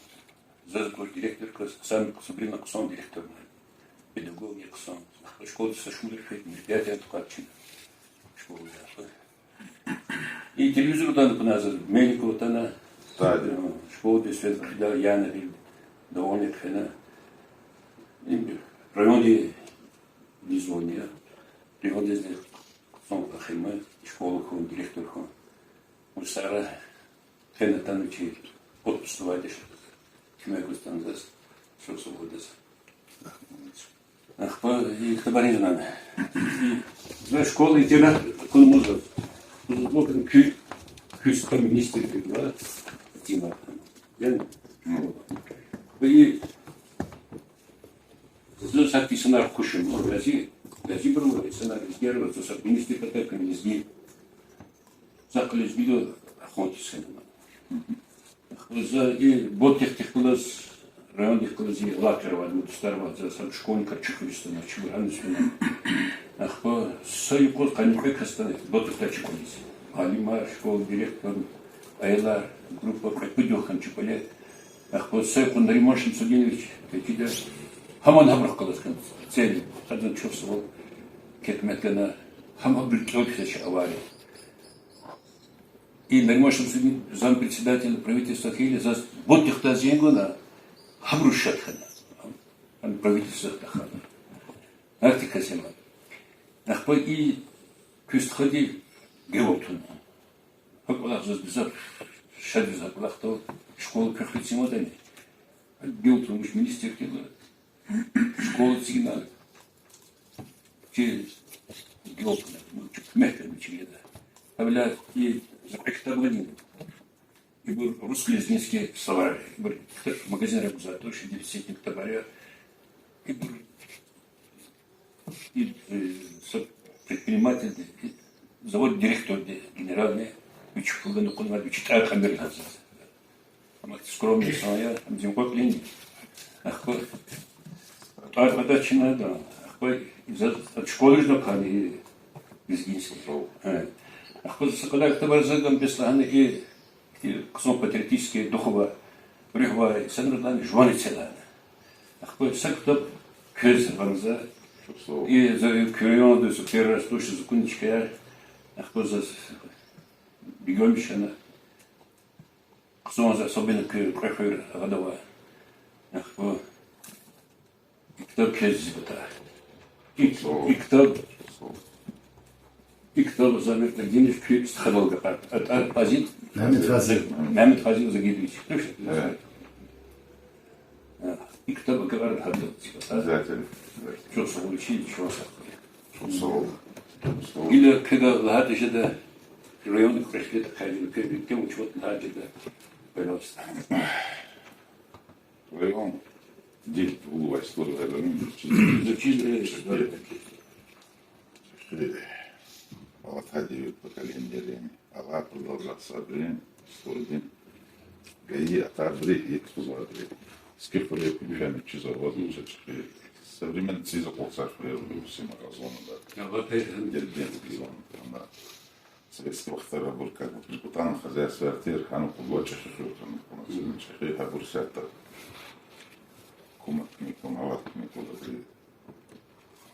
заз акур директоррикай сам хъсанбурни хъсан директор я. Педагогия хъсан. Ахпа школада са шумудра фейи мероприятияр тухвай чна. Школада ахпа. И телевизордани кьуна заз, Меликова атана. Школадиз фена, Яна гила давамар хьана. И райондиз звонить авуна. Райондизни хъсан кӀвалах ийимир, школа хьун, директор хьун. Вуж сагърай, хьана атана чи отпускда авайди я, куьмек гуз атана заз, шел свободадиз. Ахпа и хабар ийизвани. И за школа-интернат кунмуза. Куь, куь стха министр хьайила, Тима. Яни, и за сад инсанар хушим, рази, разибур ава, инсанар, лезгияр ава, за сад министр патал куьн лезги. Захъ лезгидал ахван тиз хьанва. За и Ботихдихъ галаз, райондихъ галаз и алакъаяр авайди, дустар авайди, за сад школьникар чуьхуьриз атана, чуьхуьр гьаниз фена. Ахпа са юкъуз къанни кьве кас атана Ботихдиз чукӀуриз. Алимар, школа директор, аялар, группа кьве-пуд югъ хьана чукӀуриз. Ахпа са юкъуз Нариман Шамсудинович, течида, гьамни гьабурухъ галаз хьана, цели, гьадан чухсагъул, куь куьмекдалди. Гьам абуру кӀел квез чи авари. И Нариман Шамсудинович зампредседатель правительства хьайила, заз бутихтаз зенгуна, гьабуруз шад хьана. Гьам правительствода хьана. Ахьтин кас я ам. Ахпа и куь стхади гевал туна. Гьа кӀвалах заз гзаф шад я, гьа кӀвалахдал школа квехъ фицин ватӀани. Гьа гевал туна вуч министр хьайила, школа эцигна, чи гевал туна, ну, чу куьмек гана чи яда. Гьавиляй и за кьве ктаб гъанин. Ибур русско-лезгинский словарь. Ибур ктаб магазинра гузвай туш, дефицитный ктабар я. Ибур и, э, са предпринимательди, и завод директорди генеральный, вич хъугана кьунвайди, вич тӀвар кьамир гьазаз. Ам ахьтин скромный инсан я, ам зи кӀвалах я. Ахпа тӀвар кьадач чна ада, ахпа заз школадиз кӀан хьана и лезгинский. Гьа. Ахпа са кьадар ктабар за гана, бес лагьана и, и хъсан патриотический дух авай, руьгь авай инсанрилай жуван эцигна. Ахпа са ктаб квез гъана за. И за куь районда первый раз тушиз куьн чкаяр. Ахпа заз бегенмиш хьана. Хъсан за особенно куь кьве хуьр гъада ава. Ахпа и ктаб квез зи патай. И, и ктаб, и ктаб за муьтӀуьгъ гениж куь стхадал агакьарда. А, а, Азиз, Мегьамед Фазил. Мегьамед Фазил Загидович. Точно? Э. А, и ктаб агакьарда гьадал зи патай. Обязательно. Чухсагъул, чи чан сагъ хьуй. Чухсагъул. Гила квехъ лагьайтӀа жеда, райондин кьве хкет хъайила, квехъ вуч ватӀа лагьай жеда. Пожалуйста. Район дихъ вугулвай история район. Заз чиз, э, чехи, чехи алатайди поколениейрин, алай продолжаться авурин история. Гайи атайбуру и тухузвайбур. Скифрин куьмек чиз аваз чехи. Современный цивилизация хуьрер, все магазинда. Дербент зон, ана. Советский вахтара абур как бы капитальный хозяйствояр тир, гьана кьуд-вад чехи хуьр хьана, полноценный чехи, гьабур исятда гьукуматдин, гьукуматдин кьуд-вад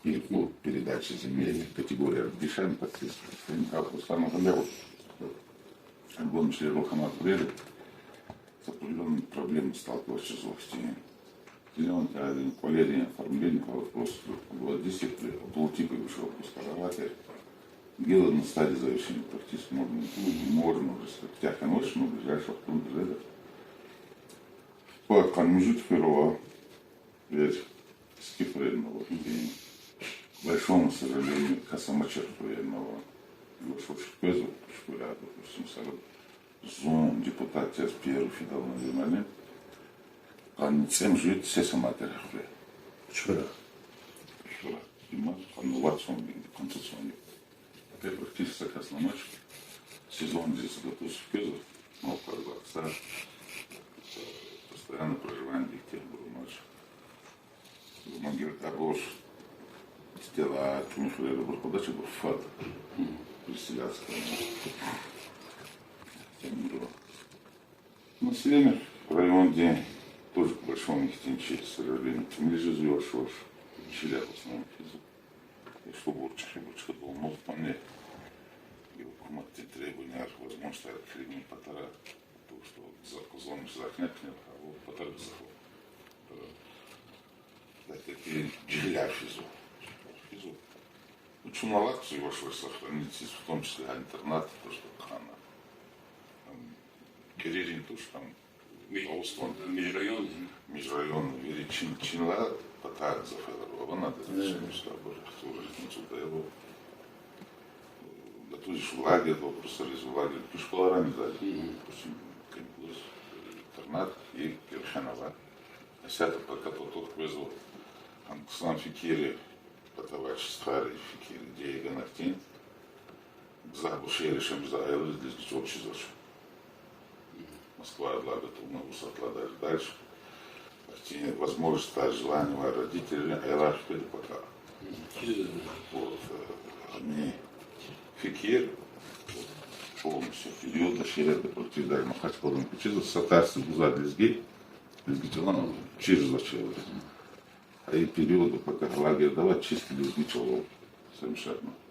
переход, передача земель, категория дишани подписка. Сен как бы самое главное, вот, альбом член рухама курели, с определёнными проблемами сталкиваться жезва ихьтин. Зелёный, э, квалерин оформление, вопрос, вот, действительно, был типа вышел, пусть подавать. Дело на стадии завершения, практически можно, ну, можно уже сказать, хотя, конечно, ближайший вахтунда уже, да. По канмужит фирова, ведь, скифрен, вот, и, к большому сожалению, косомачер фиренного, его шуш квезу, шкуля, допустим, сару, зун депутат яз первый фидална вимани, къанни цӀемуьжуьд сесаматер хве. Чура. Чура. Има, къанни вад сом, къанни цӀуд сом. Теперь практически са кас амач, сезондиз готовиться квезва, ну, как бы, са, постоянное проживание дихьтинбур амач. Ман герек абур, тела, чӀуьнуьхлер абур кьадач, абур фад. Переселяться кӀанда. Население райондин тоже, к большому ихьтин чи, к сожалению, тӀимил жезва яваш-яваш. Чилер в основном физва. Если бу чӀехи, бу чӀехи долмаз кьванни, и гьукуматдин требованияр, возможностяр килигна патара, то, что за-, зониш захъ нехъ нел хьава, патар гзаф. Опять-таки, жегьилар физва. Физва. Ну, чун алакьзава яваш-яваш сохранить ийиз, в том числе интернат, то, что хьана. Там, кӀеририн туш, там, Ми-, Дагъустан. Межрайон. Межрайон, вири чин, чинла патар гзаф я, валана, да, Э. Чин, что, боже, хтура, хтура, да, его. Готовишь в лагерь, вопросариз в лагерь, туш баларани, да, Мгм. Допустим, каникулриз, интернат и кӀирхенава. Асята пока поток везу, гьам хъсан фикир я, патавай чи стхайри фикир, идея гана хьтин. Гзафбур шегьерра яшамиш жезвай аялриз лезги чӀал чизвач. Москвадилай гатӀунна, Урусатдилай даже дальше. Ахьтин возможность, желание авай родителрин аялар хкведа пака. Вот, э, гьамни фикир, вот, полностью периодда шегьерда практически даже Махачкъалада квачизва, са тарсуз гузвайди лезги, лезги чӀалан чир жезвач. А и периодда пака лагерда авай чисто лезги чӀалал совещатьна.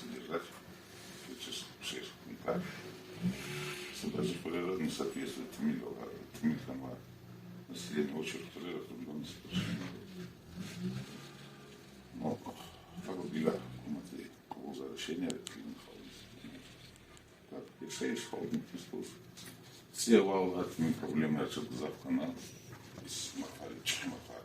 содержать. Через шесть квартал. Даже хуьрера не соответствует тӀимил, тӀимил хьанва население, очередь хуьрера, там, там, ну, как бы, гьукуматди кьабулзавай решение, так, яшайиш халкьдин пис туш. ЦӀийивал гьатнин проблемаяр чаз гзаф хьана, из махар, чи махар.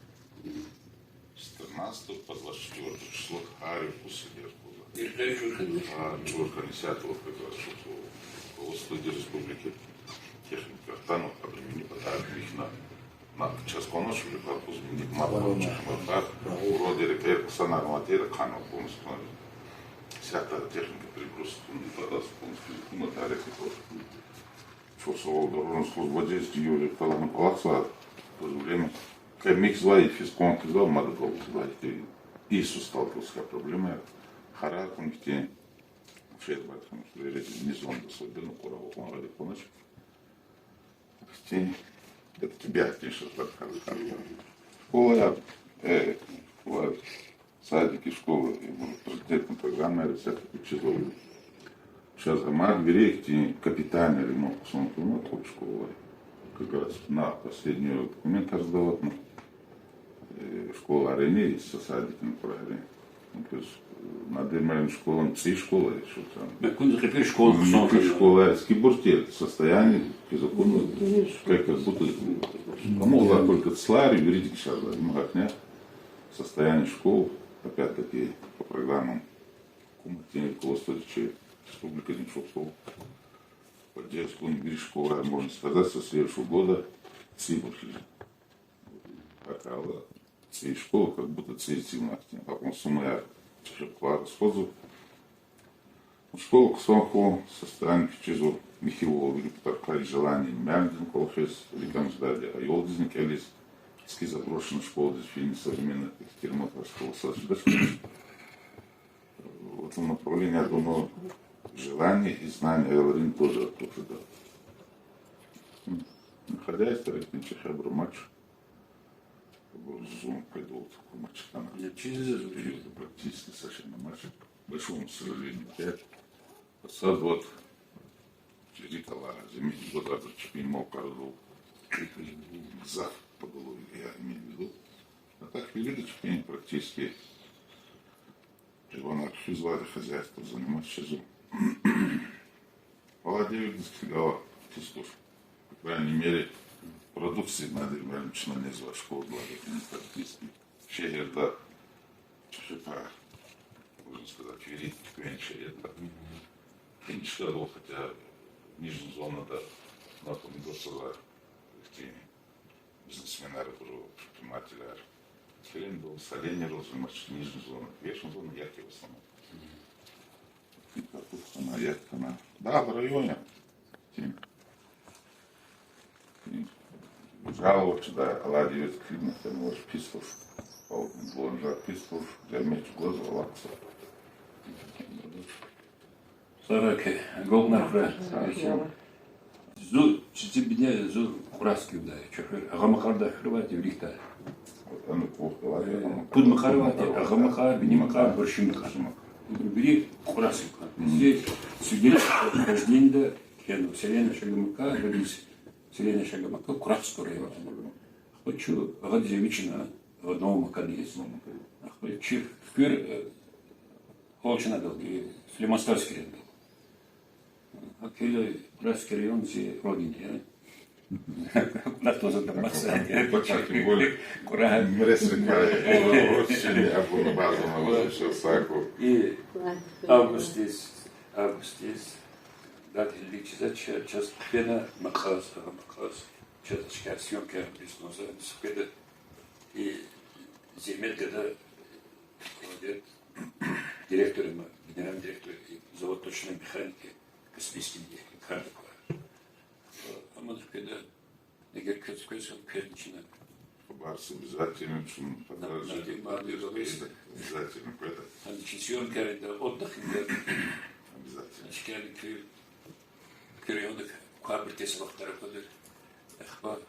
С тринадцатого по двадцать четвёртое число гьар юкъуз сидер хъвазва. Гьар чӀур хьана, исятда вот как раз вот руководство республики техника атана, обремени подарок вихьна. На, чаз къванач, вири къаркъуз миник мад ван чи махар, уроддин рекьер, хъсан аламатар хьана полностью. Исятда техника перегруз хьана, патаз полностью хьана, тарих хьана. Чухсагъул, дорожный службадиз, Юрий Каланов алахъзавай, в то же время кӀвалахзавай, физ къван хъийизвай, мад галукьзавай. Иисус сталкивался с проблемой. Харар хьун хьтин, шер бат хьун, вири низамда особенно къура вахъун гъиле хьанач. Хьтин, это тебя, хьтин шартӀар харар. Школа, э, школа, садики, школы, и, может, приоритетная программа, я всё-таки чизва. Сейчас гьамар вири ихьтин капитальный ремонт хъсан хьуна, кьуд школа. Как раз на последнюю документ раздавать на, э, школайрини, са садикни кьурайрини. Ну, то есть, э, Надир Муаллимдин школани цӀийи школа я, что там. Мекунзи кьепир школа, кьепир школа, эски буртир, состояние, по закону, как, как будто, кому ла только цлари, юридик шарла, ну, как не. Состояние школ, опять-таки, по программам гьукуматдин, руководстводин, республикадин чухсагъул. Поддержка вири школайра, можно сказать, со следующего года цӀийи буртир. Акала цӀийи школа, как будто цӀийи цивнахтин. Акьван сумаяр чӀехи хъвар расходзу. Школа хъсан хьун, состояние кичӀезва, михьивал вири патарихъай желание муаллимдизни кӀвалахиз, рикӀел хьана жеда аялдизни кӀелиз, эски заброшенный школадиз фин, современный, ихтирамат, школа саз жедач. В этом направлении, я думаю, желание и знание аялрин тоже артух жеда. Хозяйство ихьтин чӀехибур амач. Абур зун къведалди амач хьана. Я чизва зун. Практически совершенно амач. К большому сожалению, опять. Сад вот, чи рикӀ алай, зимидин гваз абур чпин мал-къарадал гзаф поголовье, я имею в виду. А так вирида чпин практически Иван Архизлар хозяйствояр заниматься жезва. Алай девирдиз килигайла пис туш. По крайней мере, продукция Надир Муаллимди чна незва школадилай, практически шегьерда чӀехи пай, можно сказать, вири туьквен шегьерда. Гьи чкадал, хотя Нижний зонада на помидор сазва ихьтин бизнесменар, предпринимателар. Селенидал, селенидал жемач, Нижний зона, Верхний зона, як я в основном. Картоф хьана, як хьана. Да, в районе. Тим. Тим. Жаловаться, да, алай девирдиз килигна, там вач пис туш. Алай девирдиз пис туш, жемеч гваз алакса. Сараки, гулнахра. Зу, чи зи бине зу Кьурас кивдай, чухур. Агъа Макьарда хуьр авай, Деврихда. Пуд Макьар авай, Агъа Макьар, Вини Макьар, Бурши Макьар. Ибур вири Кьурас кивай. Зи свидетельство о рождении да, кен, селена Шагамакьар, вири селена Шагамакьар, Кьурас кивай. Ахпа чу агъадиз эвичӀна, Агъа Макьардиз. Ахпа чи хуьр, э, Колчанадал, и Сулейман-Стальский райондал. Гьакӏ хьайила Кьурахский район зи родина я. Кьурагь твазва, да, маса. Тем более, Кьурагь. Мрес рекай, родственный, абур база, маза, всё, саку. И августдиз, августдиз, дат гьилди чиза, ча-, чаз хъфена макъаз, а, макъаз, чаз ашкар съёмкаяр биз ноза, сифеда. И зегьмет гада, молодец, директор, ма, генеральный директор, и завод точной механики, Каспийский, кардик ква. Амма хкведа, эгер квез, квез, квез чна. Хабар с-, обязательно чун, на-, подарок, на-, на-, обязательно кведа. Ани чи съёмкари да, отдых да. Обязательно. Ашкарни куь, куь районда квабртес вахтара квада. Ахпа.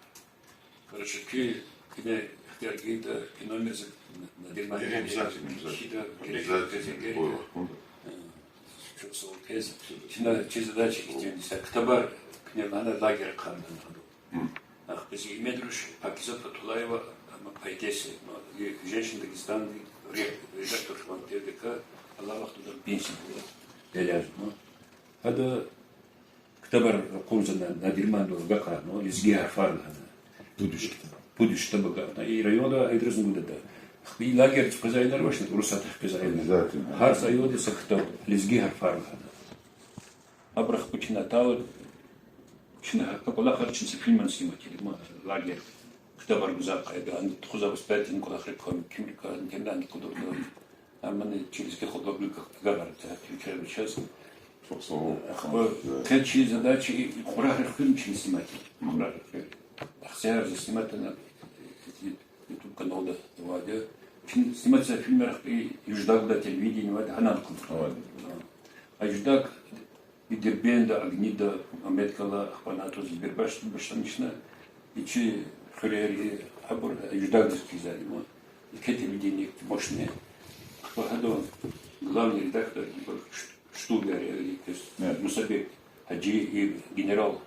Короче, куь, куьне ихтияр гайитӀа, куь номер за Надир Мамедович. Не, обязательно, обязательно. Кхьида, герек. Обязательно, квез герек. Любой вахтунда. Э, чухсагъул квез. Чна, чи задача ихьтин, са ктабар куьне лагьана лагерь хъвана хьана. Ахпа зи имед руш Пакизат Фатуллаева, ама поэтесса, ну, и Женщины Дагестана ре-, редактор хван Т Д К, алай вахтунда пенсия гила, белязма. Гьада ктабар кьунзана Надир Мамедоваз агакьарна, лезги гьарфар лагьана. Пуд виш ктаб. Пуд виш ктаб агакьна. И районра гьидаз гудада. Ахпа и лагерь къвезвайбур авачни, Урусатдихъ къвезвайбур. Обязательно. Гьар са районда са ктаб, лезги гьарфар лагьана. Абурухъ чна атайла, чна гьа кӀвалахар, чна са фильмар снимать ийида, ма, лагерь. Ктабар гузвай къайдада, ана тухузвай воспитательный кӀвалахрик кван, кимрикай, интернатдик кӀвалахрик. Амма чи лезги художник агакьарда, фикирда чаз. Чухсагъул. Ахпа, къе чи задача и Кьурагьрин хуьр чна снимать ийида. Кьурагьрин хуьр. Ахцегьарда снимать авуна, и YouTube каналда авайди я. Чна снимать ийизвай фильмар ахпа и Юждагда телевидение авайди, гьанал кьуна авайди. А Юждаг и Дербентда, Агнида, Мамедкала, ахпа ана туш Избербашда башламишна, и чи хуьрер, и абур Юждагдиз хкизва, ма. И телевидение мощное. Ахпа гьадан главный редактор, и Штубер, и Мусабек Гьажи, и генерал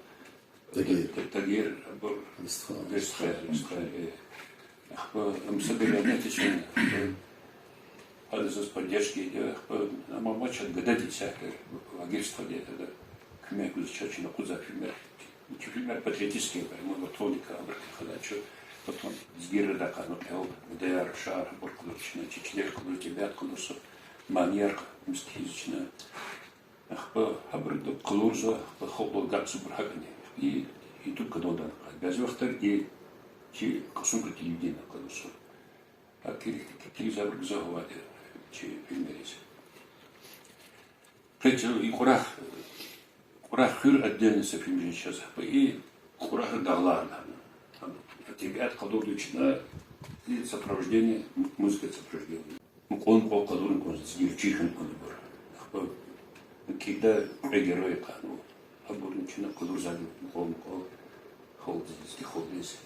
Тагир. Та-, Тагир, абур Вестхал. Вестхал, Вестхал, э. Ахпа, ам садагар не течен, э, гьада заз поддержка ийида, ахпа, ам авачир гадади исятда, агентстводи гьада, куьмек гуз чаз чна акъудзавай фильмар. Чи фильмар патриотический я, ма, ватандикай, абурукай хьана чу, ватан, лезгийрилай къанни кьел, гадаяр, рушар, абур къалур чна, чи чилер къалур, тӀебиат къалур, са манияр къа-, мискиз чна. Ахпа гьабуру къалурзава, ахпа халкьдал агакьзавайбур гьакӀни. И, и YouTube каналда къа-, бязи вахтар и чи Кьасумхуьр телевидениеда къалурзава. Гьа кили-, килигзавайбур гзаф авайди я чи фильмриз. Къе чаз и Кьурагь, Кьурагь хуьр отдельно са фильм жез чаз, ахпа и Кьурагь дагълар лагьана. Там тӀебиат къалурди чна, и сопровождение, м-, музыка сопровождение. Мукьвал-мукьвал къалурна кӀанзава, лезгийри чир хьана кӀанзавайбур. Ахпа кӀидай кьве герой акъатнава. Абурни чна къалурзавайди мукьвал-мукьвал халкьдиз, лезги халкьдиз.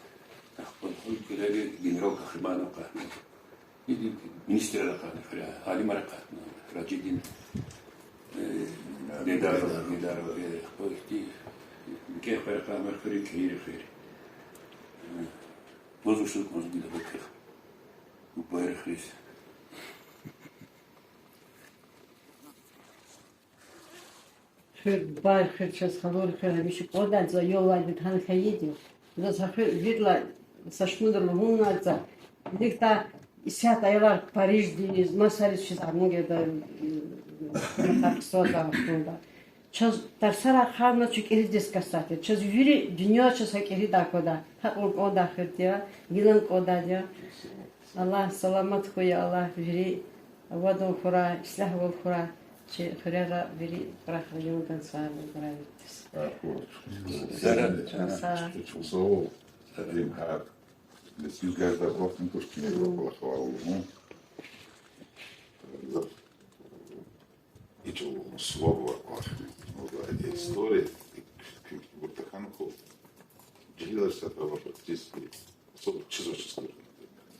Ахпа хуьрери генерал Кахриманов акъатнава. Иди министрар акъатна, хуьре алимар акъатна, Раджидин, э, Гайдаров, Гайдаров, э, ахпа ихьтин муькуь хуьрер акъатна, хуьре кӀири хуьр. Э, ваз вуч лугьуз кӀанзава, гила вакай. Байрахриз. Хуьр, бубайрин хуьр, чаз къалурин хуьр гьамиша кӀандайди я, яллайди тан хьайиди я. Заз гьа хуьр виридалай са шумудра лугьунайди я. Илихъдай исятда аялар Париждиз, масариз физвай, мугеда, м, тарсузвай вахтунда. Чаз тарсар ахъайна, чун кӀириз дискасати. Чаз вири дуьнья чаз гьа кӀиридай аквада. Гьакьван кӀандай хуьрди я, гилан кӀандайди я. Аллагь саламат хьуй, я Аллагь, вири авадан хьурай, ислягьвал хьурай чи хуьрера, вири Кьурагь районда сагърай виридаз. Сагърай. Сагърай. Лезгийрин гьар лезги гаждагъ вахтунда туш куьне кӀвалахвал лугьун. Ичи лугьун, слово варкьван. Ну, да, это история. Куь-, куь-, куь-, вот так оно было. Жегьилар са тала практически особо чизвачиз куьрна.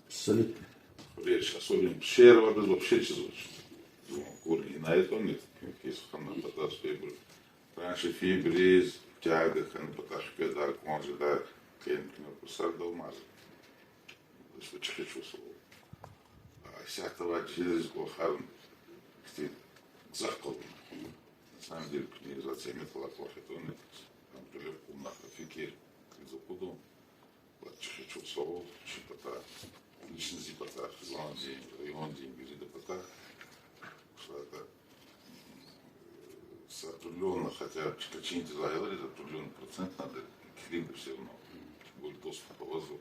Абсолютно. Хуьрер, особенно шегьервайбуруз вообще чизвач. Ну, куьрна инайтӀани, куьн кис хана патаз фейибур. Раньше фейибуриз, тяга хьана патахъ хкведар, кӀан жеда, кӀан куьне кусар далмаз. Что чехи чувствовал. А исятда авай жегьилриз кӀвалахар, ихьтин Захъ калди. На самом деле, куьне за зегьмет кьван квахетуни, там, гъиле кьунна фикир кьилиз акъудун, ва чехи чухсагъул чи патай, лично зи патай, хизандин, райондин, вирида патай. Шура са определённый, хотя чка чин тезагъ ялариз определённый процент надо, килигда всё равно. Тем более доступ авазва,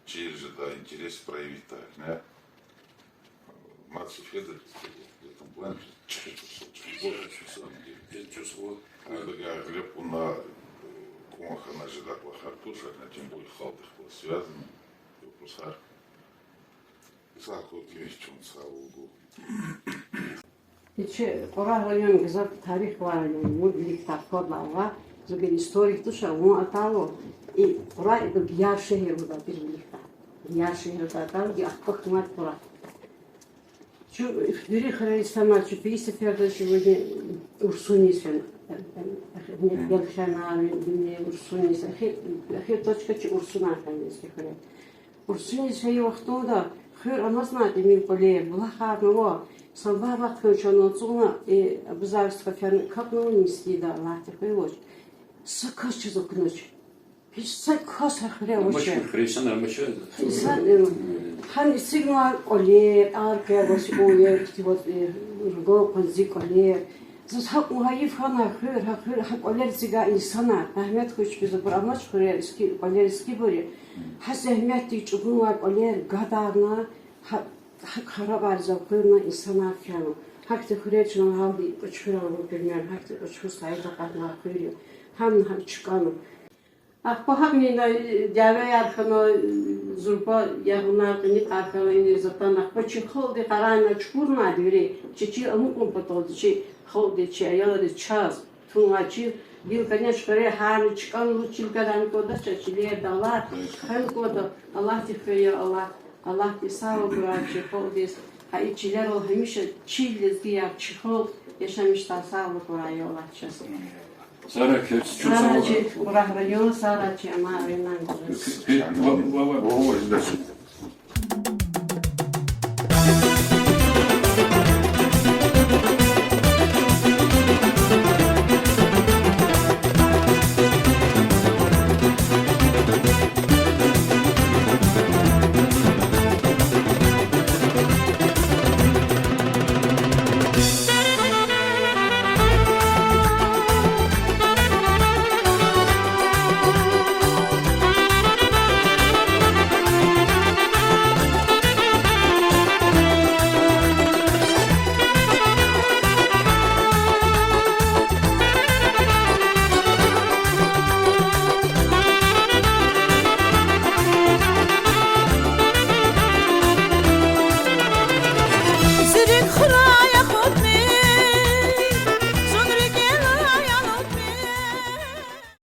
чир жеда интерес проявить тайна. Мад сифте я, в этом плане, чухсагъул, чухсагъул, чухсагъул. Ада гьа гъиле кьунна, кьун хьана жедай кӀвалахар туш, а тем более халкьдихъ галаз связанный вопросар. Сагъ хьуй, чун сагъ хьуй. Чи Кьурагь район гзаф тарих авай район, муд виликдай акъвазнава, зун гила историк туш, вун атайла, и Кьурагь идал Гияр шегьер лугьудай тир виликдай. Гияр шегьер лугьудай тир, ахпа хьанвай Кьурагь. Чун вири хуьрерай санал, чун пис сеферда чун вини Урсуниз фена, Белхена, вини Урсуниз, эхир, эхир точка чи Урсунар хьана лезги хуьре. Урсуниз фейи вахтунда хуьр амазна, тӀимил кӀвалер, булахарни ава, са вахт хьана чун ацукьна, и абазар стха фена капӀнава мискӀинда, Аллагьди хуьр вуч. Са кас чиз акунач. Гьич са кас а хуьре авач. Инсан, э, гьана эцигна кӀвалер, аркья ваз кӀвалер, хтиваз, э, ругун къванцин кӀвалер. Заз гьакьван гьайиф хьана хуьр, гьа хуьр, гьа кӀвалер эцигай инсанар, рагьмет хьуй чпиз, абур амач хуьре, иски, кӀвалер эцигайбур я. Гьа зегьметдик чӀугунвай кӀвалер гадарна, гьа, гьакӀ харабарзава хуьрна инсанар фена. Гьахьтин хуьрер чна гьалди Кьуьчхуьр авур пример, гьахьтин Кьуьчхуьр Саид акъатнавай хуьр я. Гьамни гьакӀ чкӀана. Ахпа гьамни ина дявеяр хьана, зурба ягъунар, къиникьар хьана, ина затӀан. Ахпа чи халкьди къарагъна, чукурнавайди вири, чи чил амукьун паталди, чи халкьди, чи аялриз чаз тунвай чил, гила, конечно, хуьре гьарни чкӀана, лугьуз чил гадарни кӀандач, чилер, дагълар хвена кӀанда. Аллагьди хуьр я, Аллагь, Аллагьди сагъвал гурай чи халкьдиз. Гьа и чилерал гьамиша чи лезгияр, чи халкь яшамиш жедай сагъвал гурай, я Аллагь, чаз. Сагърай, чухсагъул. Сагърай чи Кьурагь район, сагърай чи Амай районар. Ва, ва, ва, ва, ва, ва.